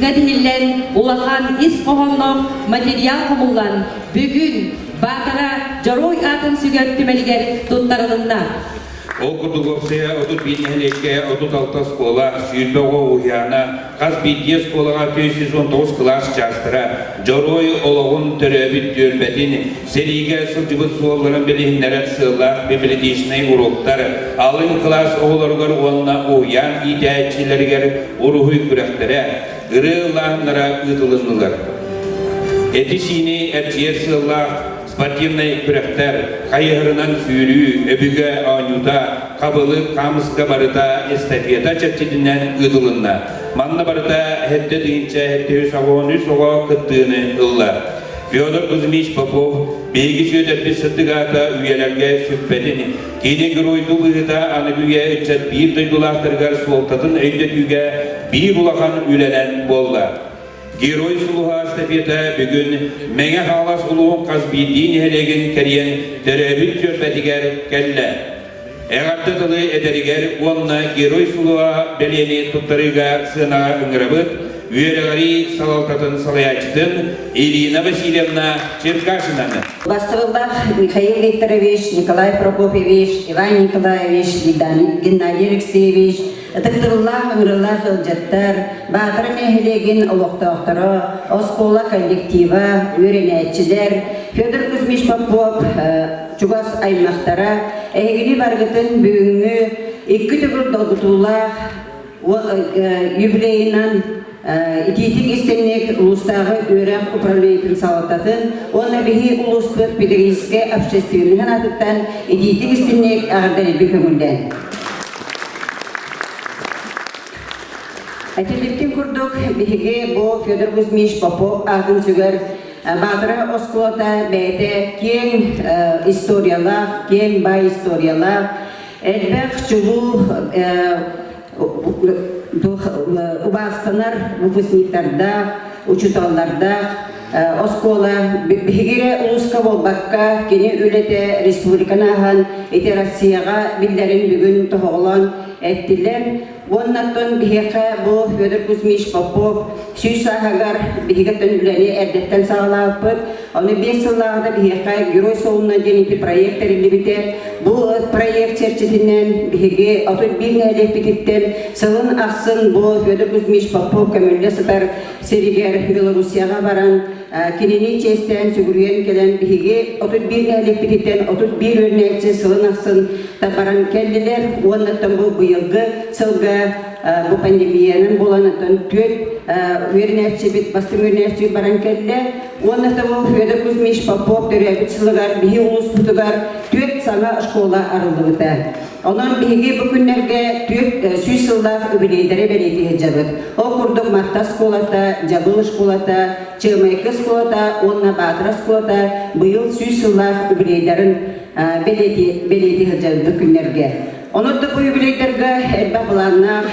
тиһиллэн улахан ис хоһоонноох материал хомуллан бүгүн Баатара Дьоруой аатын сүгэр түмэлигэр туттарылынна. Ол курдук уопсайа 31 нэһилиэккэ 36 оскуола, 20 оҕо уһуйаана, хас биирдии оскуолаҕа 419 кылаас чаастара, Дьоруой олоҕун төрөөбүт түөлбэтин, сэриигэ сылдьыбыт суолларын билиһиннэрэр сыаллаах библиотечнай уруоктар, алын кылаас оҕолоругар уонна уһуйаан иитээччилэригэр уруһуй күрэхтэрэ, ырыа ыллааһыннара ыытылыннылар. Эти-сиини эрчийэр сыаллаах спортивнай күрэхтэр, хайыһарынан сүүрүү, өбүгэ оонньуута, хабылык, хаамыска барыта эстафета чэрчитинэн ыытылынна. Манна барыта сэттэ тыһыынча 783 оҕо кыттыыны ылла. Федор Кузьмич Попов биһиги Сүөдэрбит сырдык аата үйэлэргэ сүппэтин, кини геройдуу быһыыта аныгы үйэ ыччат биир дойдулаахтарыгар суолтатын өйдөтүүгэ биир улахан үлэнэн буолла. Герой сулуһа эстафета бүгүн Мэҥэ Хаҥалас улууһун хас биирдии нэһилиэгин кэрийэн төрөөбүт түөлбэтигэр кэллэ. Эҕэрдэ тылы этэригэр уонна Герой сулуһа бэлиэни туттарыыга сыанаҕа ыҥырабыт үөрэҕирии салалтатын салайааччытын Ирина Васильевна Черкашинаны. Бастабыллаах Михаил Викторович, Николай Прокопьевич, Иван Николаевич, Геннадий Алексеевич, Ытыктабыллаах ыҥырыылаах ыалдьыттар, Баатара нэһилиэгин олохтоохторо, оскуола коллектива, үөрэнээччилэр, Федор Кузьмич Попов чугас аймахтара, эһигини барыгытын бүгүҥҥү икки төгүл долгутуулаах юбилейынан итиитик истиҥник улуустааҕы үөрэх управлениетын салалтатын уонна биһи улууспут педагогическай общественноһын аатыттан итиитик истиҥник эҕэрдэлиирбин көҥүллээн. Этиллибитин курдук, биһиги бу Федор Кузьмич Попов аатын сүгэр Баатара оскуолата бэйэтэ киэҥ историялаах, киэҥ баай историялаах, элбэх чулуу убаастанар выпускниктардаах, учууталлардаах оскуола биһиги эрэ улууска буолбакка, кини үлэтэ республиканы аһан ити Россияҕа биллэрин бүгүн тоһоҕолоон эттилэр. Уоннаттан биһиэхэ бу Федор Кузьмич Попов сүүс сааһыгар биһиги үлэни эрдэттэн саҕалаабыппыт. Ону биэс сыллааҕыта биһиэхэ Герой суолунан диэн ити проект тэриллибитэ. Бу проект чэрчитинэн биһиги 31 нэһилиэкпититтэн сылын ахсын бу Федор Кузьмич Попов көмүллэ сытар сиригэр Белоруссияҕа баран кинини чиэстээн сүгүрүйэн кэлэн биһиги 31 нэһилиэкпититтэн 31 үөрэнээччи сылын ахсын баран кэллилэр уонна бу быйылгы сылга. бу пандемиянан буолан оттон түөрт үөрэнээччибит бастыҥ үөрэнээччибит баран кэллэ. Уонна того Федор Кузьмич Попов төрөөбүт сылыгар биһи улууспутугар түөрт саҥа школа арыллыбыта. Онон биһиги бу күннэргэ 400 сыллаах үбүлүөйдэри бэлиэтии сылдьабыт. Ол курдук Марта оскуолата, Дьабыл оскуолата, Чыамайкы оскуолата уонна Баатыр оскуолата быйыл 100 сыллаах үбүлүөйдэрин бэлиэтии сылдьабыт бу күннэргэ. Онон да бу юбилейдарга элбэх былааннаах,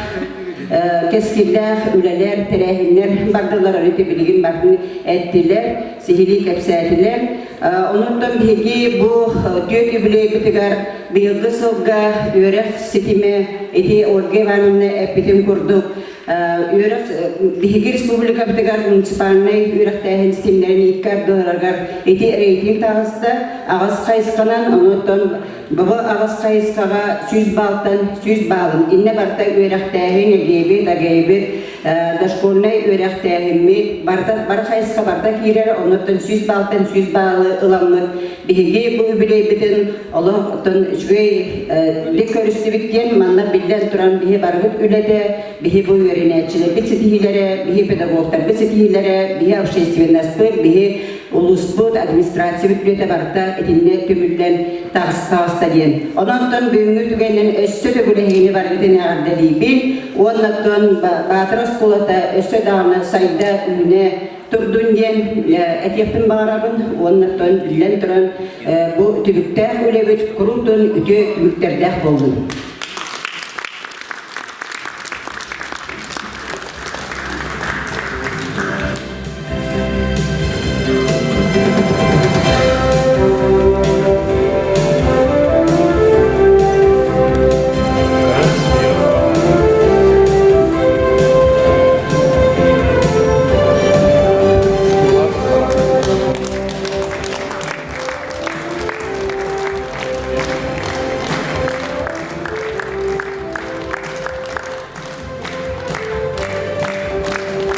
кэскиллээх үлэлэр, тэрээһиннэр бардылар, өрүтэ билигин барын эттилэр, сиһилии кэпсээтилэр. Онуттан биһиги бу түөрт юбилейбытыгар быйылгы сылга үөрэх ситимэ ити Ольга Ивановна эппитин курдук үөрэх биһиги республикабытыгар муниципальнай үөрэхтээһин ситимнэрин икки ардыларыгар ити рейтинг таҕыста аҕыс хайысханан онуттан Бөҕө аҕыс хайысхаҕа 100 баалтан 100 баалын иннэ барыта үөрэхтээһин, эгиэбит, агэйбит, дошкольнай үөрэхтээһиммит барыта бары хайысха барыта киирэр, оннуттан 100 баалтан 100 баалы ыламмыт биһиги бу үбүлүөйбүтүн олохтон үчүгэй көрүстүбүт диэн манна биллэн туран биһи барыбыт үлэтэ, биһи бу үөрэнээччилэрбит ситиһиилэрэ, биһи педагогтарбыт ситиһиилэрэ, биһи общественностьпыт, биһи улууспут администрациябыт үлэтэ барыта итиннэ түмүллэн таҕыста диэн. Онон бүгүҥҥү түгэнинэн өссө төгүл эһигини барыгытын эҕэрдэлиибин уонна оттон Баатыр оскуолата өссө даҕаны сайда үүнэ турдун диэн этиэхпин баҕарабын уонна оттон биллэн туран бу түбүктээх үлэбит куруутун үтүө түмүктэрдээх буоллун.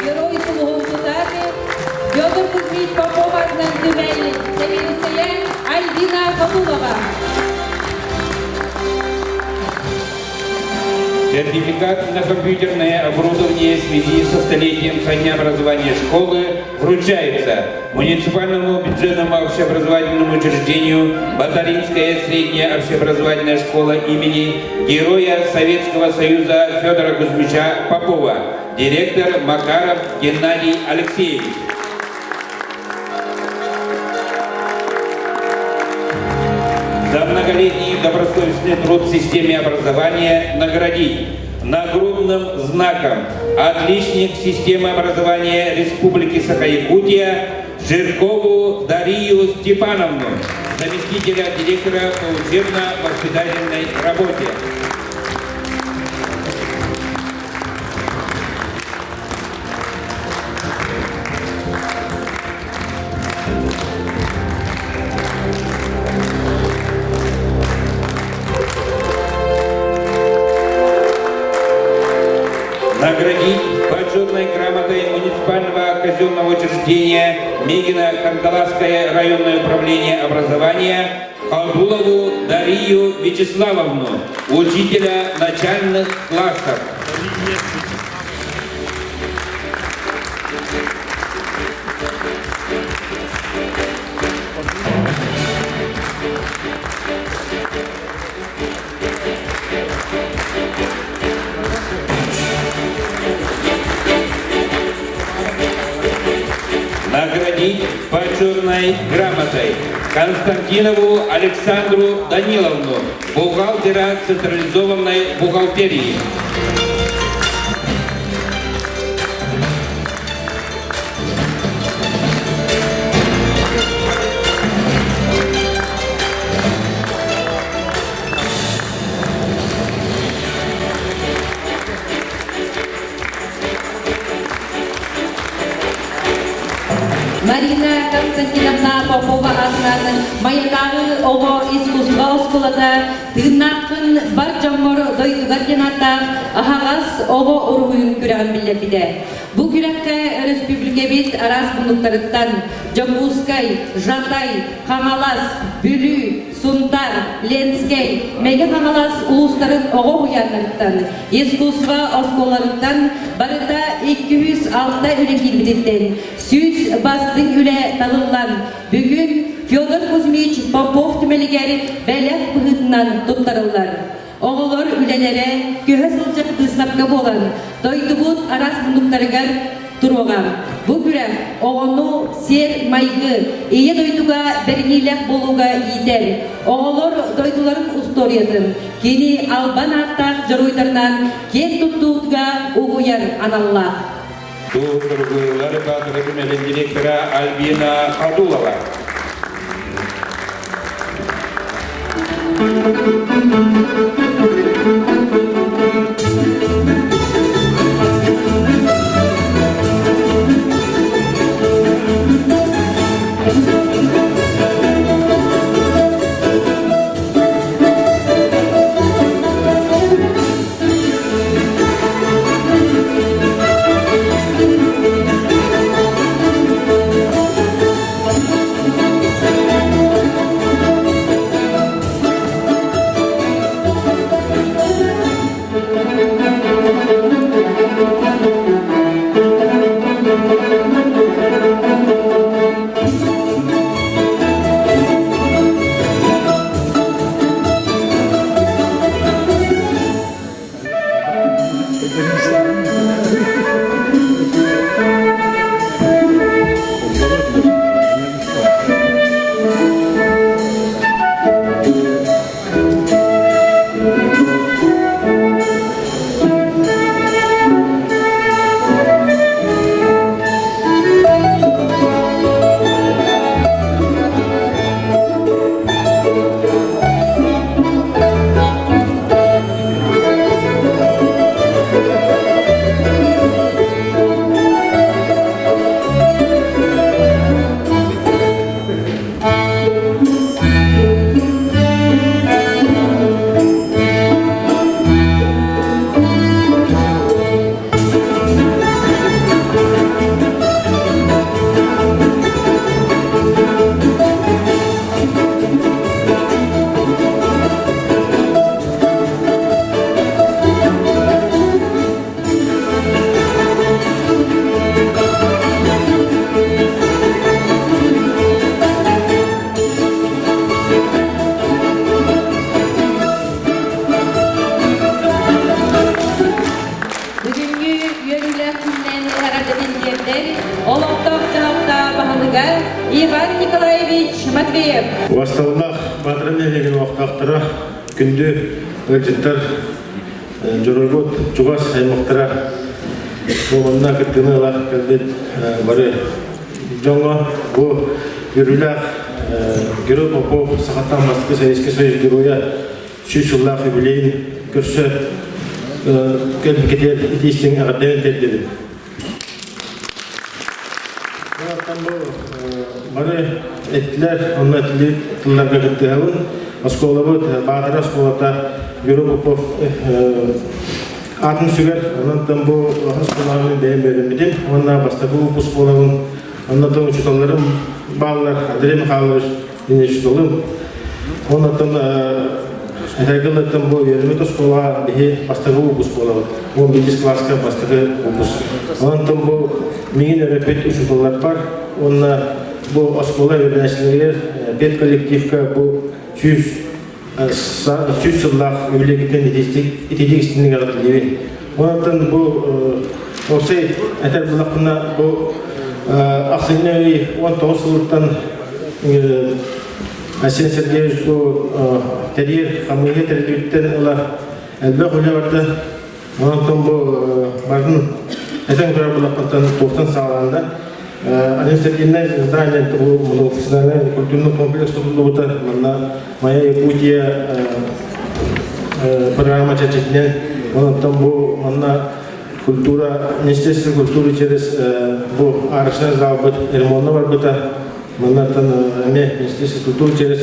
Герой сулуһун тутааты Петр Кузьмич Попов атынан түмэл сэбиэдиссэйэ Альбина Фатулова. Сертификат на компьютерное оборудование в связи со столетием со дня образования школы вручается муниципальному бюджетному общеобразовательному учреждению Батаринская средняя общеобразовательная школа имени Героя Советского Союза Федора Кузьмича Попова, директор Макаров Геннадий Алексеевич. За многолетний добросовестный труд в системе образования наградить нагрудным знаком отличник системы образования Республики Саха-Якутия Жиркову Дарию Степановну, заместителя директора по учебно-воспитательной работе. Наградить почетной грамотой муниципального казенного учреждения Мегино-Кангаласское районное управление образования Халдулову Дарию Вячеславовну, учителя начальных классов. Наградить почетной грамотой Константинову Александру Даниловну, бухгалтера централизованной бухгалтерии. Марина Константиновна Попова атынан Майатааҕы оҕо искусство оскуолата тыыннааххын бар дьоммор дойдугар диэн ааттаах аһаҕас оҕо уруһуйун күрэҕин биллэрбитэ. Бу күрэххэ өрөспүүбүлүкэ. Өрөспүүбүлүкэбит араас муннуктарыттан Дьокуускай, Жатай, Хаҥалас, Бүлүү, Сунтаар, Ленскэй, Мэҥэ Хаҥалас улуустарын оҕо уһуйааннарыттан, искусство оскуолаларыттан барыта 206 үлэ киирбититтэн 100 бастыҥ үлэ талыллан, бүгүн Федор Кузьмич Попов түмэлигэр бэлэх быһыытынан туттарыллар. Оҕолор үлэлэрэ көһө сылдьар быыстапка буолан, дойдубут араас муннуктарыгар туруоҕа. Бу күрэх оҕону сиэр-майгы, Ийэ дойдуга бэриниилээх буолууга иитэр, оҕолор дойдуларын устуоруйатын, кини албан ааттаах дьоруойдарынан киэн туттуутуга угуйар аналлаах. Бу кыргыылар Баатара түмэлин директора Альбина Адулова. Бүгүҥҥү үөрүүлээх күннэн эҕэрдэтин тиэрдэр олохтоох дьаһалта баһылыга Иван Николаевич Матвеев. Убастабыллаах Баатара нэһилиэгин олохтоохторо, күндү ыалдьыттар, дьоруойбут чугас аймахтара бу манна кыттыыны ыла кэлбит бары дьоҥҥо бу үөрүүлээх Герой Попов сахаттан бастакы Советский Союз геройа 100 сыллаах юбилейин көрсө кэлбиккитигэр итии-истиҥ эҕэрдэбин тиэрдэбин. Бу бары эттилэр, онно этиллибит тылларга кыттыһабын. Оскуолабыт Баатара оскуолата Герой Попов аатын сүгэр. Онон бу оскуолаҕа бэйэм үөрэммитим. Уонна бастакы выпуск буолабын. Оннотон учууталларым бааллар Андрей Михайлович учууталым. Оннотон этэргэ бу үөрэммит оскуолаҕа биһи бастакы выпуск буолабыт. 11 класска бастакы выпуск. Онтон бу миигин өрөппүт учууталларбар уонна бу оскуола үөрэнээччилэригэр педколлективка бу 100 сыллаах юбилейгитин ититик истинник эҕэрдэлиибин. Онтон бу Осей этэр булахпына бу ахсынньы ый 19 сылыттан Айсен Сергеевич бу тэрийэр хамыыһыйа тэриллибиттэн ыла элбэх үлэ барда. Онтон бу барын этэн көрөр булахпыттан туохтан саҕаланна. Административное здание многофункциональный культурный комплекс тутуллубута. Манна Моя Якутия программа чэрчитинэн онтон бу манна культура Министерство культуры через бу арочный залбыт ремонтна барбыта. Маннаттан эмиэ Министерство культуры через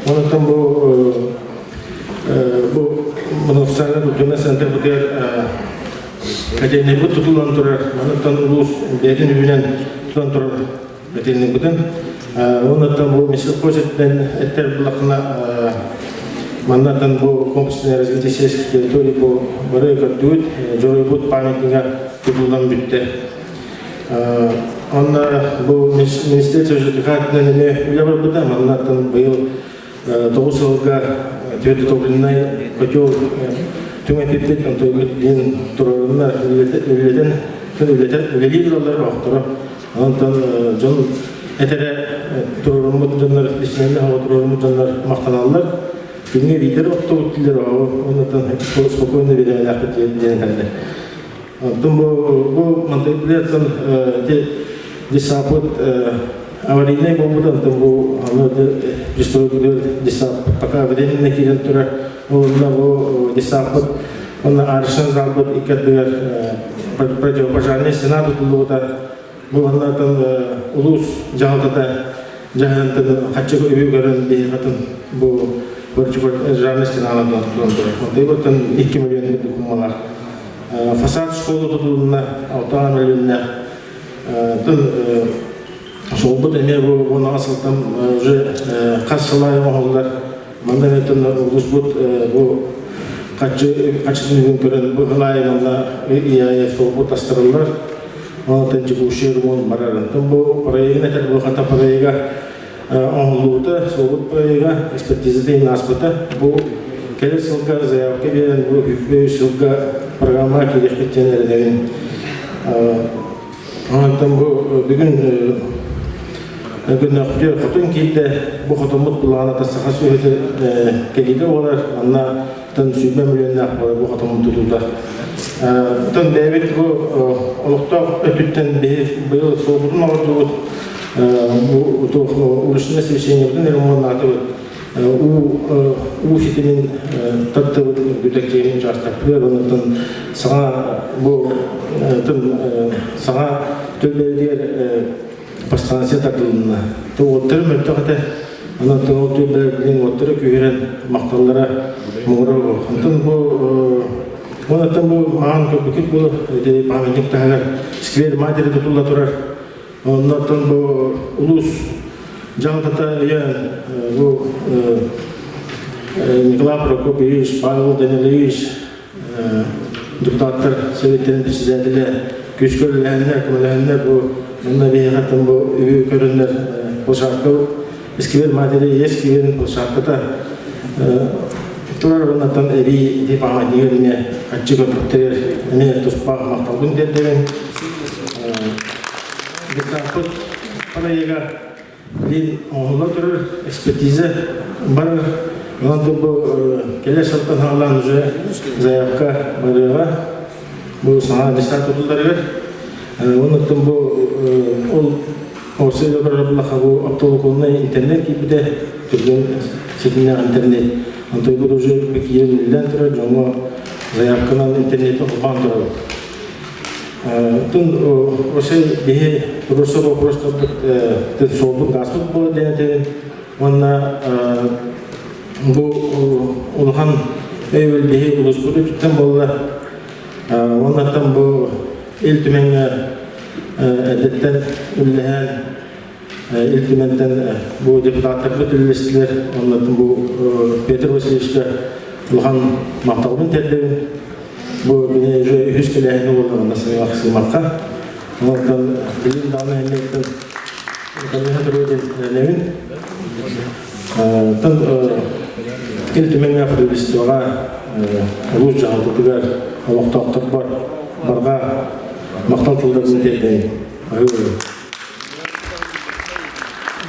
онтон бу бу многофункциональный культурный центр бытыгар котельнайбыт тутуллан турар. Маннаттан улуус бэйэтин үбүнэн. тутан турар бэтиннибитин. Оннуттан бу Минсельхоз өттүнэн эттэр буллахына маннаттан бу комплексное развитие сельских территорий бу бары көрдүгүт, дьоруйбут памятнига тутуллан бүттэ. Онно бу министерство ЖКХ өттүнэн эмиэ үлэ барбыта. Маннаттан быйыл 9 сылга твердотопливный котел түҥэппиппит, онтон диэн турарыннар үлэтин үлэлии тураллар охторо. Онтон дьон этэрэ туруоруммут дьоннор личнэннэ туруоруммут дьоннор махтаналлар. Күҥҥэ биирдэр оттубут дииллэр оннуттан спокойно биэрэлээхпит диэн этэллэр. Онтон бу бу мантайбылыаттан десаппыт аварийнай буолбут онтон бу аны дестройбутугар десап пока временно киирэн турар онно бу десаппыт онно арышан залбыт икки ардыгар противопожарный стена тутуллубута бу оннотон улуус дьаһалтата дьаһантын хаччы үбү көрөн биһиэхэтин бу противопожарный стенаны тутан турар. Онтон 2 миллион куммалар Фасад школа тутулунна 6 миллионнах тын суолбут эмиэ бу уонаҕа сылтан уже хас сыл аайы оҥоһуллар. Манна эмиэ улууспут бу хаччы хаччытын үбүн көрөн бу сыл аайы манна ый суолбут астарыллар. Онтон текущий ремонт барар. Онтон бу проегын этэр бу хата проега оҥоһуллубута, суолбут проега экспертизатын ааспыта. Бу кэлэр сылга заявка биэрэн бу үс сылга программа киириэхпит диэн эрэнэбин. Онтон бу бүгүн күннөхпүтүгэр хотун киирдэ. Бу хотуммут былааната саха сүөһүтэ кэлиитэ буолар. Манна тан сүүрбэ миллионнаах буолар бу хотуммут тутуута. Тон бэйэбит бу олохтоох өттүттэн биһи быйыл суолбутун оҥордубут. Уличное освещение ремонтнаатыбыт. Уу уу ситимин таттыбыт үрдүтэ учаастакпытыгар онтон саҥа бу саҥа төлөбүтүгэр подстанция тардылынна. Уоттары мөлтөх этэ. Онон ол түөлбэлэр билин уоттара күүһүрэн махталлара муҥура Онтон бу онтон бу маҕан көрбүкүт буолар ити памятник таһыгар сквер матери тутулла турар. Оннортон бу улуус дьаһалтата өйөөн бу Николай Прокопьевич, Павел Данилович депутаттар советтэрин председателэ күүскэ үлэлэһэннэр, көмөлөһөннөр бу манна биһиэхэттэн бу үбү көрөннөр площадка сквер матери ийэ скверин площадката турар уоннаттан эбии ити памятнигы эмиэ хаччы көрбүттэригэр эмиэ туспа махталбын тиэрдэбин. Депутаппыт проега Лин оҥоһулла турар экспертиза барар. Онон бу кэлэр сылтан саҕалаан уже заявка барыаҕа. Бу саҥа десант тутулларыгар. Оннуттан бу ол Орсуйга барар буллаха бу оптоволоконнай интернет киирбитэ түргэн ситимнээх интернет. Онтон бу уже киирэн үлэлээн турар дьоҥҥо заявканан интернети холбоон турабыт. Тун ошо биһи туруорсар вопростарбыт суолбут гааспыт буолар диэн этэбин. Уонна бу улахан өйөбүл биһи улууспут өттүттэн буолла. Уоннаттан бу Ил Түмэҥҥэ эрдэттэн үллэһэн Ил Түмэнтэн бу депутаттарбыт үллэстилэр. Оннуттан бу Петр Васильевичка улахан махталбын тиэрдэбин. Бу кини уже үһүс кэлээһини буолла манна сыымахха. Онтон билим даҕаны эмиэттэн кэлиһэ туруо диэн эрэнэбин. Оттон Ил Түмэҥҥэ правительствоҕа улуус дьаһалтатыгар олохтоохторбор барҕа махтал тылларын тиэрдэбин.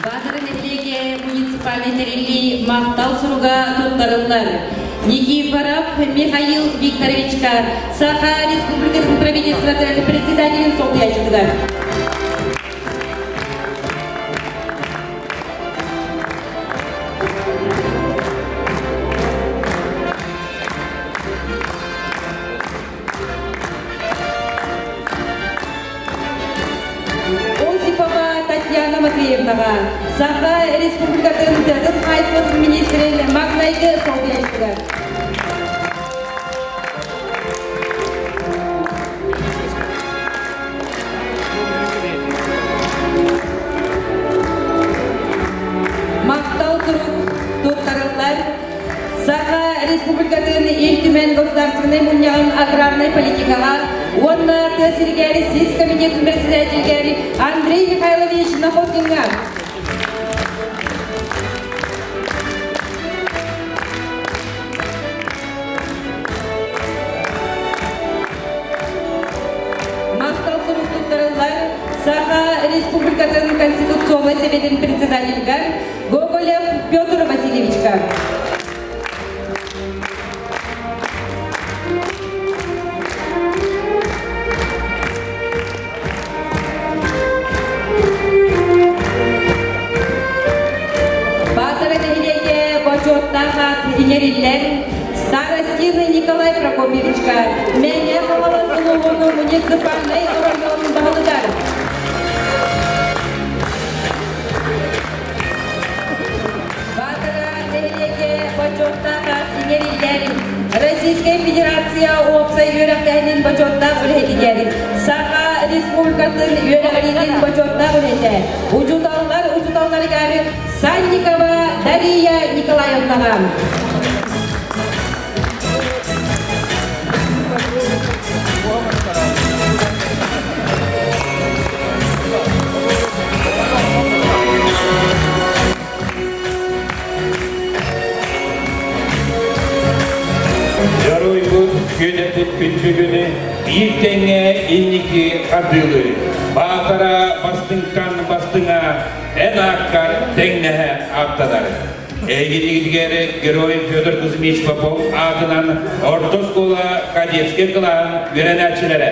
Баатара нэһилиэгэ муниципальнай тэриллии махтал суруга туттарыллар. Никифоров Михаил Викторовичка Саха Республикатын правительствотын председателин солбуйааччытыгар. Осипова Татьяна Матвеевнаҕа Саха Республикатын тыатын хаһаайыстыбатын министрин маҥнайгы солбуйааччытыгар. Республикатын Ил Түмэн Государственнай Мунньаҕын аграрнай политикаҕа уонна тыа сиригэр сис комитетын председателигэр Андрей Михайлович Находкиҥҥа. Махтал сурук туттарыллар Саха Республикатын Конституционнай Советын председателигэр Гоголев Петр Васильевичка. Баатара нэһилиэгэ бочуоттаах аат иҥэриллэр Старостин Николай Прокопьевичка Мэҥэ Хаҥалас улууһун муниципальнай оройуон баһылыгар. Баатара нэһилиэгэ бочуоттаах аат иҥэриллэр Российскай Федерация уопсай үөрэхтээһинин бочуоттаах үлэһитигэр Саха Республикатын үөрэҕириитин бочуоттаах үлэһитэ учууталлар учууталларыгар Санникова Дария Николаевнаҕа. Дьоруойбут күөнэппит күн бүгүнү биир тэҥҥэ инники хардыылыы. Баатара бастыҥтан бастыҥа эн ааккар тэҥнэһэ ааттанар. Эйгинигитигэр герой Федор Кузьмич Попов аатынан орто оскуола кадетскай кылааһын үөрэнээччилэрэ.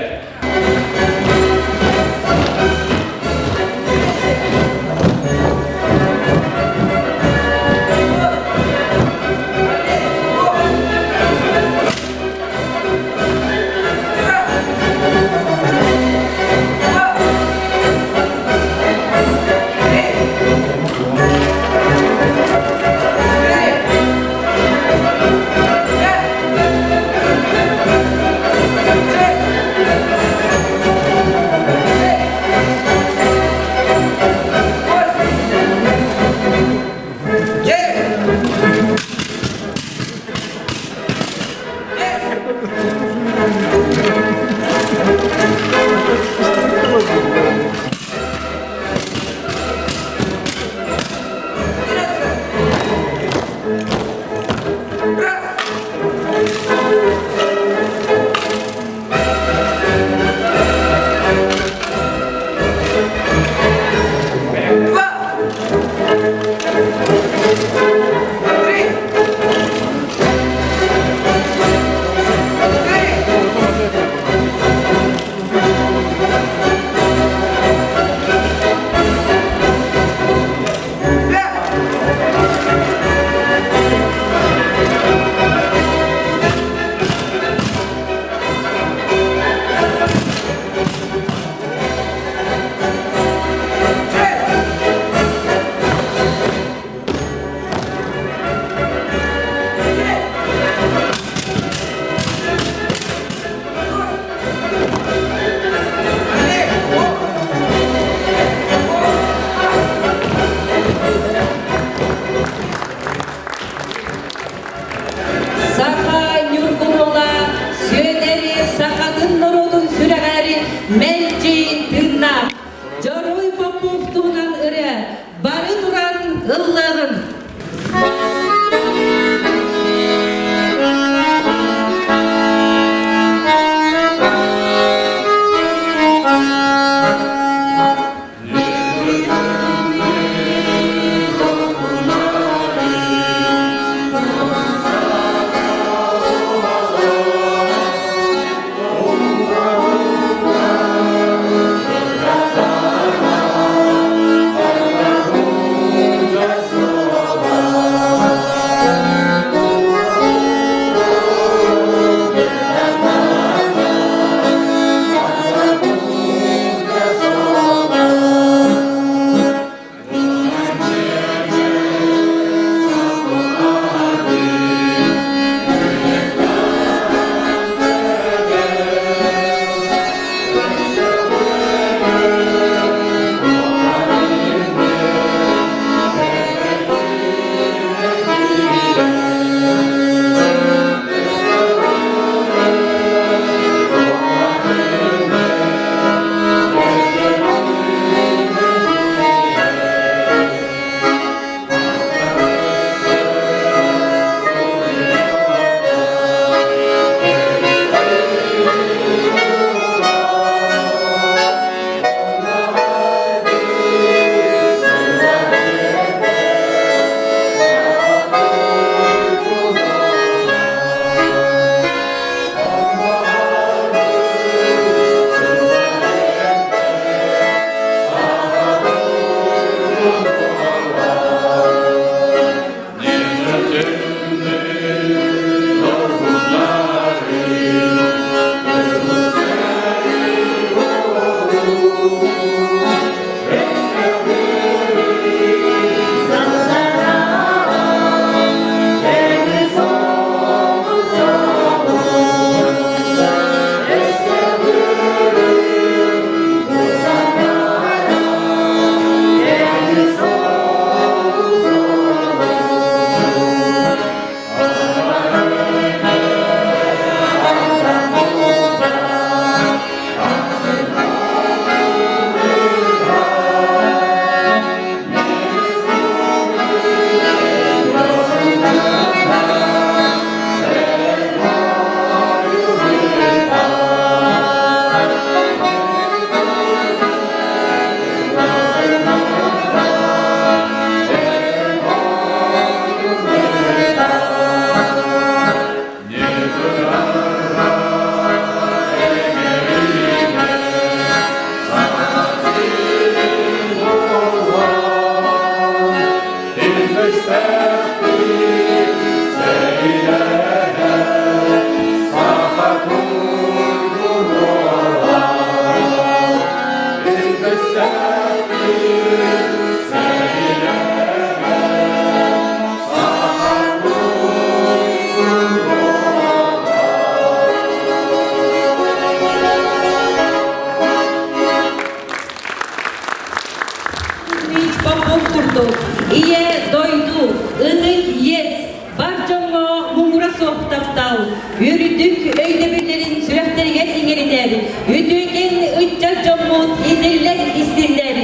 үрдүк өйдөбүллэрин сүрэхтэригэр иҥэритэр, үтүөкэн ыччат дьоммут итиллэр истиллэр,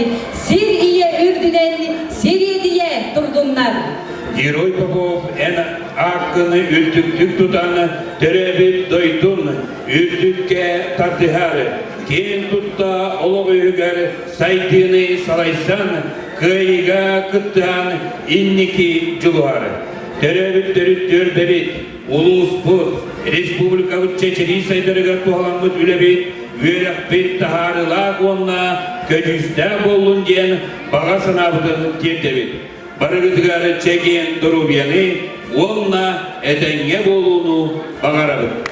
сир ийэ үрдүнэн сириэдийэ турдуннар. Герой Попов эн ааккыны үрдүктүк тутан төрөөбүт дойдун үрдүккэ тардыһар, киэн тутта олох үһүгэр сайдыыны салайсан, кыайыыга кыттыһан инники дьулуһар. Төрөөбүт төрүт түөлбэбит, улууспут, республикабыт чэчирии сайдарыгар туһаламмыт үлэбит, үөрэхпит таһаарыылаах уонна көдьүүстээх буоллун диэн баҕа санаабытын тиэрдэбит. Барыгытыгар чэгиэн доруобуйаны уонна этэҥҥэ буолууну баҕарабыт.